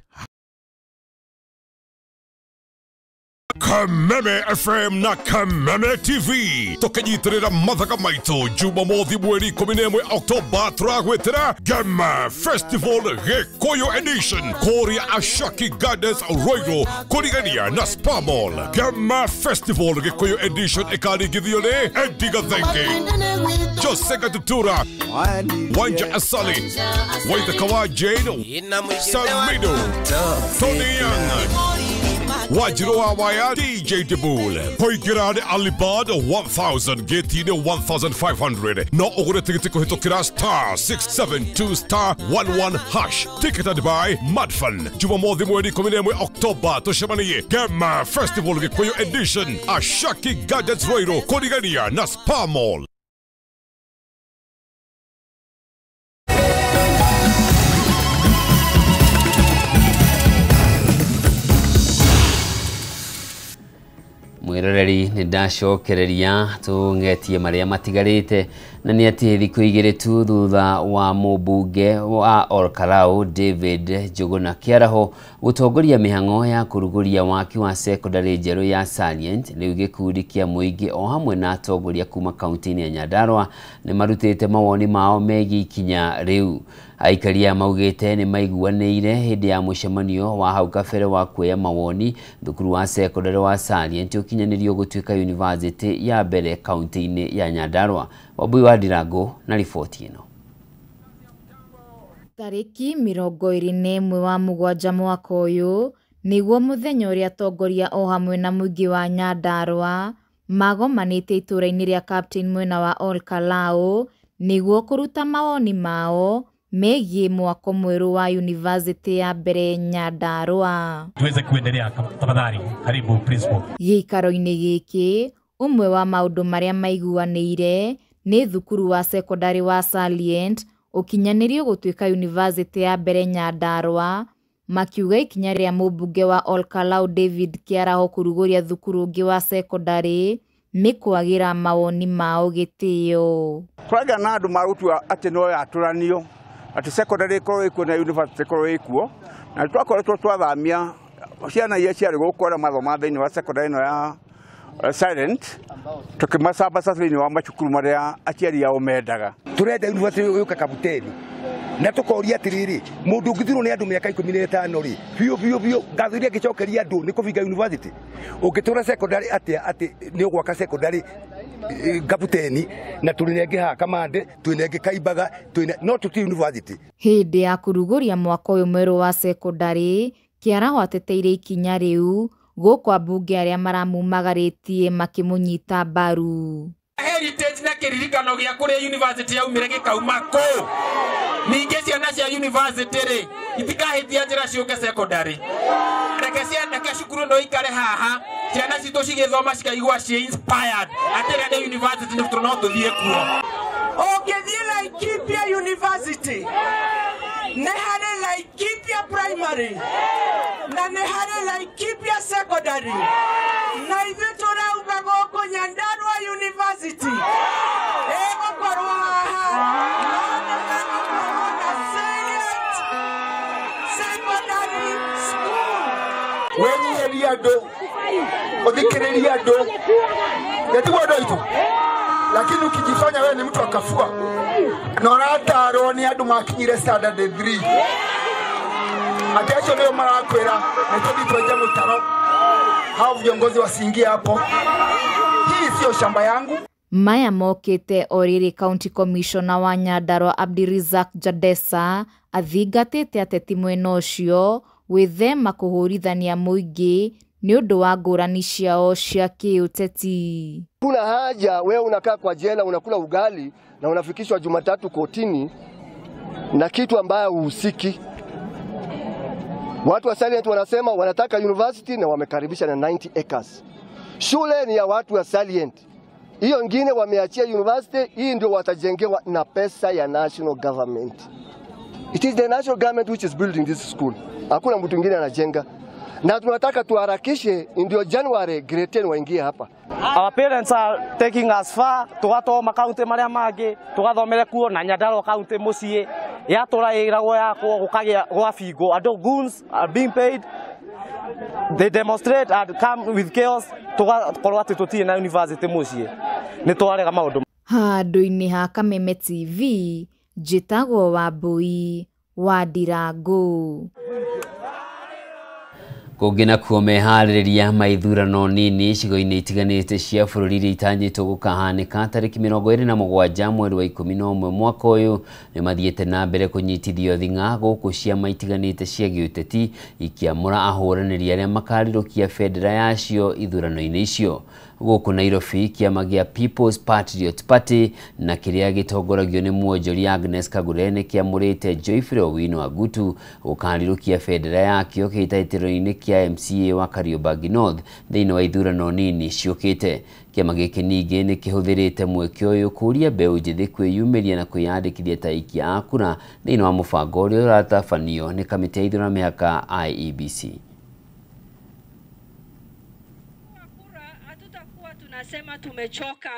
Kameme FM na Kameme TV tukinyitirira mathaga maitu Jumamothi mweri 11 Oktoba turagwitira Gema Festival Gikuyu Edition kuria Ashaki Gardens Ruiru kurigania na Spa Mall. Gema Festival Gikuyu Edition ikaringithio ni Eddie Gathenge, Jose Gatutura, Wanja Asali, Waithaka wa Jane, Samido, Tony Young, Wajiro wa Waya, DJ Debul, Koigira ni Alibad 1000, Geti ni 1500. No ugure tikiti kuhitokira star 672 star 11 hash. Ticketed by Madfan. Jumamothi mweri 11 Oktoba tucemanie Gema Festival Gikuyu Edition, Ashaki Gardens Ruiru, kurigania na Spa Mall. Mwiroreri nĩ ndacokereria tũng'etie marĩa matigarĩte na nĩ atĩ thikũ igĩrĩ tu thutha wa mũmbunge wa Olkalau David Njuguna Kĩaraho gũtongoria mĩhang'o ya kũrugũria waki wa sekondarĩ njerũ ya Salient, rĩu gĩkundi kĩa mũingĩ o hamwe na atongoria kuma kaunti-inĩ ya Nyandarua nĩ marutĩte mawoni mao megiĩ ikinya rĩu. Aikari aya maugĩte nĩ maiguanĩire hĩndĩ ya mũcemanio wa hau kabere wa kuoya mawoni thukuru wa sekondarĩ wa Salient ũkinyanĩrio gũtuĩka yunivasĩtĩ ya mbere kaunti-inĩ ya Nyandarua. Wambui wa Ndirango na riboti ĩno. Tarĩki 21 wa mũgwanja mwaka ũyũ nĩguo mũthenya ũrĩa atongoria o hamwe na mũingĩ wa Nyandarua magomanĩte itũũra-inĩ rĩa Captain mwena wa Olkalau nĩguo kũruta mawoni mao megiĩ mwako mwerũ wa yunivasĩtĩ ya mbere Nyandarua. Tuweze kuendelea tafadhali. Karibu principal. Gĩikaro-inĩ gĩkĩ ũmwe wa maũndũ marĩa maiguanĩire nĩ thukuru wa sekondarĩ wa Salient ũkinyanĩrio gũtuĩka yunivasĩtĩ ya mbere Nyandarua, makiuga ikinya rĩa mũmbunge wa Olkalau David Kĩaraho kũrugũria thukuru ũngĩ wa sekondarĩ nĩ kwagĩra mawoni mao gĩtĩo. Kũragĩa na andũ magũtua atĩ no yatũranio atĩ secondary ĩkorwo ĩkuo na university ĩkorwo ĩkuo, na twakoretwo twathamia ciana iria ciarĩ gũkũ arĩa mathoma thĩinĩ wa secondary ĩno ya Silent tukĩmacabaca thĩinĩ wa macukuru marĩa aciari ao mendaga. Tũrenda university yũka Kabuteni na tũkoria atĩrĩrĩ, mũndũ ũngĩthirwo nĩ andũ mĩaka 15 rĩ, biũ biũ biũ ngatho iria angĩcokeria andũ nĩ kũbinga university. Ũngĩtũra secondary atĩa atĩ nĩ ũgwaka secondary Kabuteni na tũrĩ na ĩngĩ haha Kamande, twĩ na ĩngĩ Kaimbaga, twĩ no tũtirĩ university. Hĩndĩ ya kũrugũria mwaka ũyũ mwerũ wa sekondarĩ, Kĩaraho ateteire ikinya rĩu gũkũ ambunge arĩa maramumagarĩtie makĩmũnyita mbaru. Heritage na kĩririkano gĩa kũrĩa university yaumire gĩkauma kũ? Ningĩ ciana cia university rĩ itikahĩtia njĩra ciũke secondary. Reke ciana ke cukuru no ikare haha, ciana citũ cigĩthoma cikaigua ciĩ inspired atĩ rĩrĩa nĩ university nĩ no tũthiĩ kuo. Ũngĩthiĩ Laikipia University nĩ harĩ Laikipia Primary na nĩ harĩ Laikipia Secondary, na ithuĩ tũrauga gũkũ Nyandarua University ĩgũkorwo haha no nĩ hagũkorwo na Salient Secondary School. Wĩnyiherie andũ, ũthikĩrĩrie andũ, nĩtiguo andũ aitũ, lakini ukijifanya wewe ni mtu akafua na ũratarwo nĩ andũ makinyire standard 3 atĩ acio nĩo marakwĩra nĩ tũthiĩ twenje mũtaro, hao viongozi wasiingie hapo. Hii sio shamba yangu. Maya mokĩte o rĩrĩ County Commissioner wa Nyandarua Abdirizak Jadesa athingatĩte ateti mwena ũcio gwĩthema kũhũrithania mũingĩ nĩ ũndũ wa ngũrani ciao cia kĩũteti. Kuna haja wewe unakaa kwa jela unakula ugali na unafikishwa Jumatatu kotini na kitu ambayo uhusiki. Watu wa Salient wanasema wanataka university na wamekaribisha na 90 acres. Shule ni ya watu wa Salient. Hiyo ingine wameachia university, hii ndio watajengewa na pesa ya national government. It is the national government which is building this school. Hakuna mtu mwingine anajenga. Na tunataka tuharakishe ndio January grade 10 waingie hapa. Our parents are taking us far, tugathoma kaunti maria mangi, tugathomere kuo na Nyandarua kaunti mucii yatura iragwo yakwo gukagia gwabingwo. Andũ goons are being paid, they demonstrate and come with chaos, tugakorwo atĩ tũtirĩ na university mucii, nĩ twarega maũndũ. Handũ-inĩ ha Kameme TV, njĩtagwo Wambui wa Ndirango. Kũngĩ nakuo meharĩrĩria ma ithurano nini icigo-inĩ itiganĩte cia bũrũri iria itanyĩtwo gũkahanĩka tarĩki 27 mweri wa 11 mwaka ũyũ nĩ mathiĩte na mbere kũnyitithio thing'a gũkũ ciama itiganĩte cia gĩũteti ikĩamũra ahũranĩri arĩa makarirũkia bendera yacio ithurano-inĩ icio. Gũkũ Nairobi, kĩama gĩa People's Patriot Party na kĩrĩa gĩtongoragio nĩ mwonjoria Agnes Kagure nĩ kĩamũrĩte Geoffrey Owino Agutu gũkarirũkia bendera yakĩo kĩhĩtahĩtĩro-inĩ kĩa MCA wa Kariobangi North thĩinĩ wa ithurano nini ciũkĩte. Kĩama gĩkĩ ningĩ nĩ kĩhũthĩrĩte mweke ũyũ kũũria mbeũ njĩthĩ kwĩyumĩria na kwĩyandĩkithia ta aikia a kura thĩinĩ wa mũbango ũrĩa ũratabanio nĩ kamĩtĩ ya ithurano na mĩhaka IEBC. Tunasema tumechoka.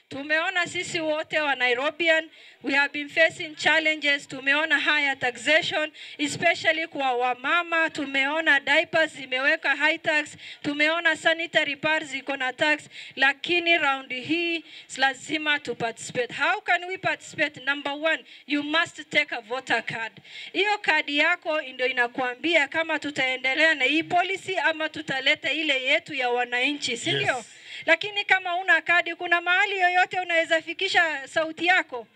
Tumeona sisi wote wa Nairobian, we have been facing challenges. Tumeona higher taxation, especially kwa wamama. Tumeona diapers zimeweka high tax, tumeona sanitary pads ziko na tax, lakini round hii lazima tu participate. How can we participate? Number one, you must take a voter card. Hiyo kadi yako ndio inakuambia kama tutaendelea na hii policy ama tutaleta ile yetu ya wananchi, si ndio? Yes. Lakini kama una kadi, kuna mahali yoyote unaweza fikisha sauti yako?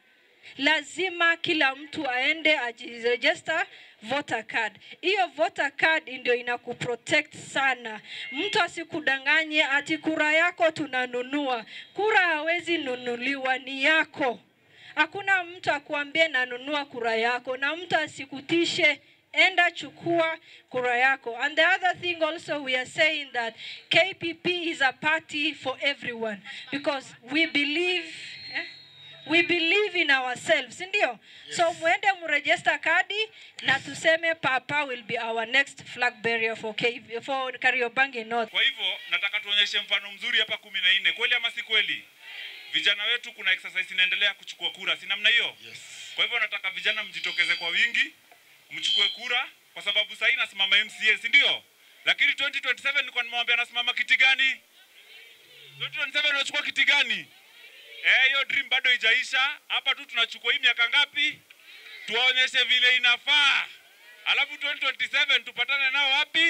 Lazima kila mtu aende ajiregister voter card. Hiyo voter card ndio inakuprotect sana. Mtu asikudanganye ati kura yako tunanunua. Kura hawezi nunuliwa, ni yako. Hakuna mtu akuambie nanunua kura yako, na mtu asikutishe. Enda chukua kura yako. And the other thing also, we are saying that KPP is a party for everyone because we believe in ourselves, ndio? Yes. So muende muregister kadi na tuseme Papa will be our next flag bearer for Kariobangi North. Kwa hivyo nataka tuonyeshe mfano mzuri hapa 14. Kweli ama si kweli? Vijana wetu, kuna exercise inaendelea kuchukua kura, si namna hiyo? Yes. Kwa hivyo nataka vijana mjitokeze kwa wingi, mchukue kura, kwa sababu sasa nasimama MCA, si ndio? Lakini 2027 nilikuwa nimewambia nasimama kiti gani? 2027 unachukua kiti gani? Eh, hiyo dream bado haijaisha. Hapa tu tunachukua hii miaka ngapi? Tuwaonyeshe vile inafaa. Alafu 2027 tupatane nao wapi?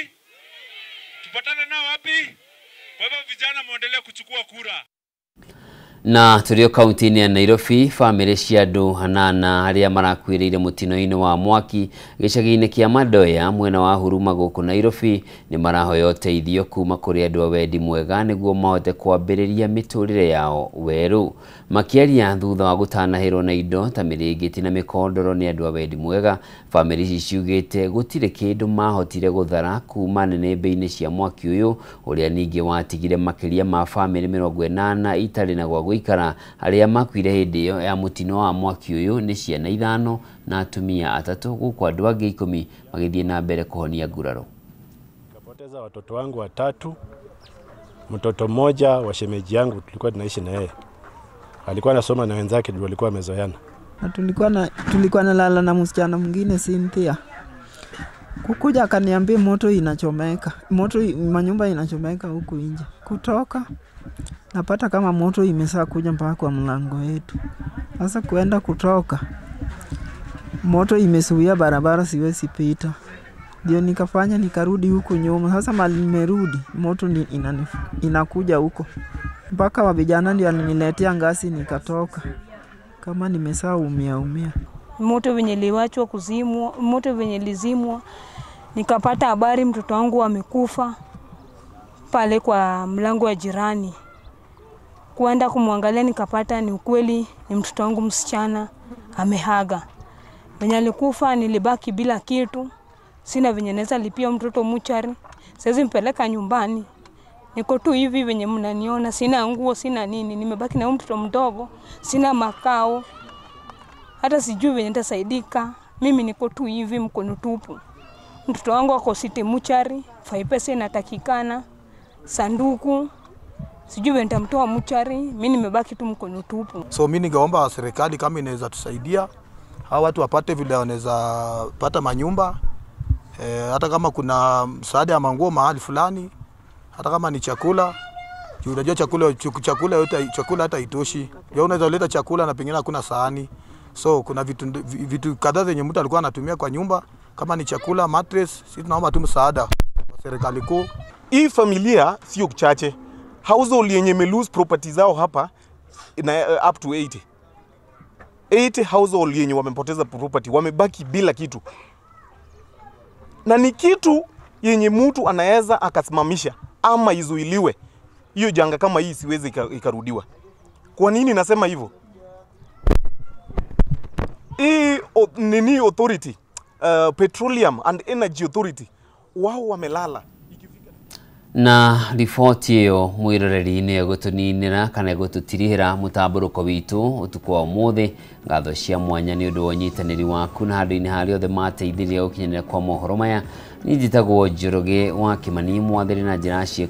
Tupatane nao wapi? Kwa hivyo vijana, muendelee kuchukua kura. Na tũrĩ o kaunti-inĩ ya Nairobi, bamĩrĩ cia andũ anana arĩa marakuĩrĩire mũtino-inĩ wa mwaki gĩcagi-inĩ kĩa Madoya mwena wa Huruma gũkũ Nairobi nĩ marahoya ũteithio kuma kũrĩ andũ a wendi mwega nĩguo mahote kwambĩrĩria mĩtũrĩre yao werũ. Makĩaria thutha wa gũtanahĩrwo na indo ta mĩrĩngĩti na mĩkondoro nĩ andũ a wendi mwega, bamĩrĩ ici ciugĩte gũtirĩ kĩndũ mahotire gũthara kuma nĩnĩmbĩ-inĩ cia mwaki ũyũ, ũrĩa ningĩ watigire makĩria ma bamĩrĩ 80 itarĩ na gwa gũikara. Arĩa makuire hĩndĩ ĩyo ya mũtino wa mwaki ũyũ nĩ ciana ithano na atumia atatũ, gũkũ andũ angĩ 10 magĩthiĩ na mbere kũhonia nguraro. Nikapoteza watoto wangu watatu, mtoto mmoja wa shemeji yangu tulikuwa tunaishi na yeye, alikuwa anasoma na wenzake, ndio walikuwa wamezoeana. Na tulikuwa nalala na msichana mwingine Cynthia. Kukuja akaniambia moto inachomeka, moto manyumba inachomeka huku nje. Kutoka napata kama moto imesaa kuja mpaka kwa mlango wetu. Sasa kuenda kutoka, moto imezuia barabara, siwezi pita. Ndio nikafanya nikarudi huku nyuma. Sasa mali nimerudi, moto ni inakuja huko mpaka wa vijana ndio aliniletea ngasi nikatoka kama nimesaa umia umia. Moto venye liwachwa kuzimwa, moto venye lizimwa, nikapata habari mtoto wangu amekufa pale kwa mlango wa jirani. Kuenda kumwangalia nikapata ni ukweli, ni mtoto wangu msichana amehaga. Venye alikufa nilibaki bila kitu, sina venye naweza lipia mtoto muchari, siwezi mpeleka nyumbani. Niko tu hivi venye mnaniona, sina nguo, sina nini, nimebaki na mtoto mdogo, sina makao. Hata sijui venye nitasaidika. Mimi niko tu hivi mkono tupu. Mtoto wangu ako city muchari, faipesa inatakikana, sanduku. Sijui venye nitamtoa muchari, mimi nimebaki tu mkono tupu. So mimi ningeomba serikali kama inaweza tusaidia hawa watu wapate vile wanaweza pata manyumba, hata kama kuna msaada ya manguo mahali fulani, hata kama ni chakula. Unajua chakula yote, chakula hata haitoshi. Unaweza leta chakula na pengine hakuna sahani. So kuna vitu kadhaa zenye mtu alikuwa anatumia kwa nyumba, kama ni chakula, mattress. Sisi tunaomba tu msaada kwa serikali kuu. Hii familia sio chache. Household yenye ime lose property zao hapa na up to 80. 80 household yenye wamepoteza property, wamebaki bila kitu. Na ni kitu yenye mtu anaweza akasimamisha ama izuiliwe. Hiyo janga kama hii siwezi ikarudiwa. Kwa nini nasema hivyo? Hii nini authority, Petroleum and Energy Authority, wao wamelala. Na riboti ĩyo mwĩroreri nĩ ĩgũtũninĩra kana ĩgũtũtirihĩra mũtambũrũko witũ ũtukũ wa ũmũthĩ. Ngatho cia mwanya nĩ ũndũ wa ũnyitanĩri waku na handũ-inĩ harĩa othe mateithirie gũkinyanĩra kwa mohoro maya. Niĩ njĩtagwo Njoroge wa Kĩmani, mwathĩri na njĩra cia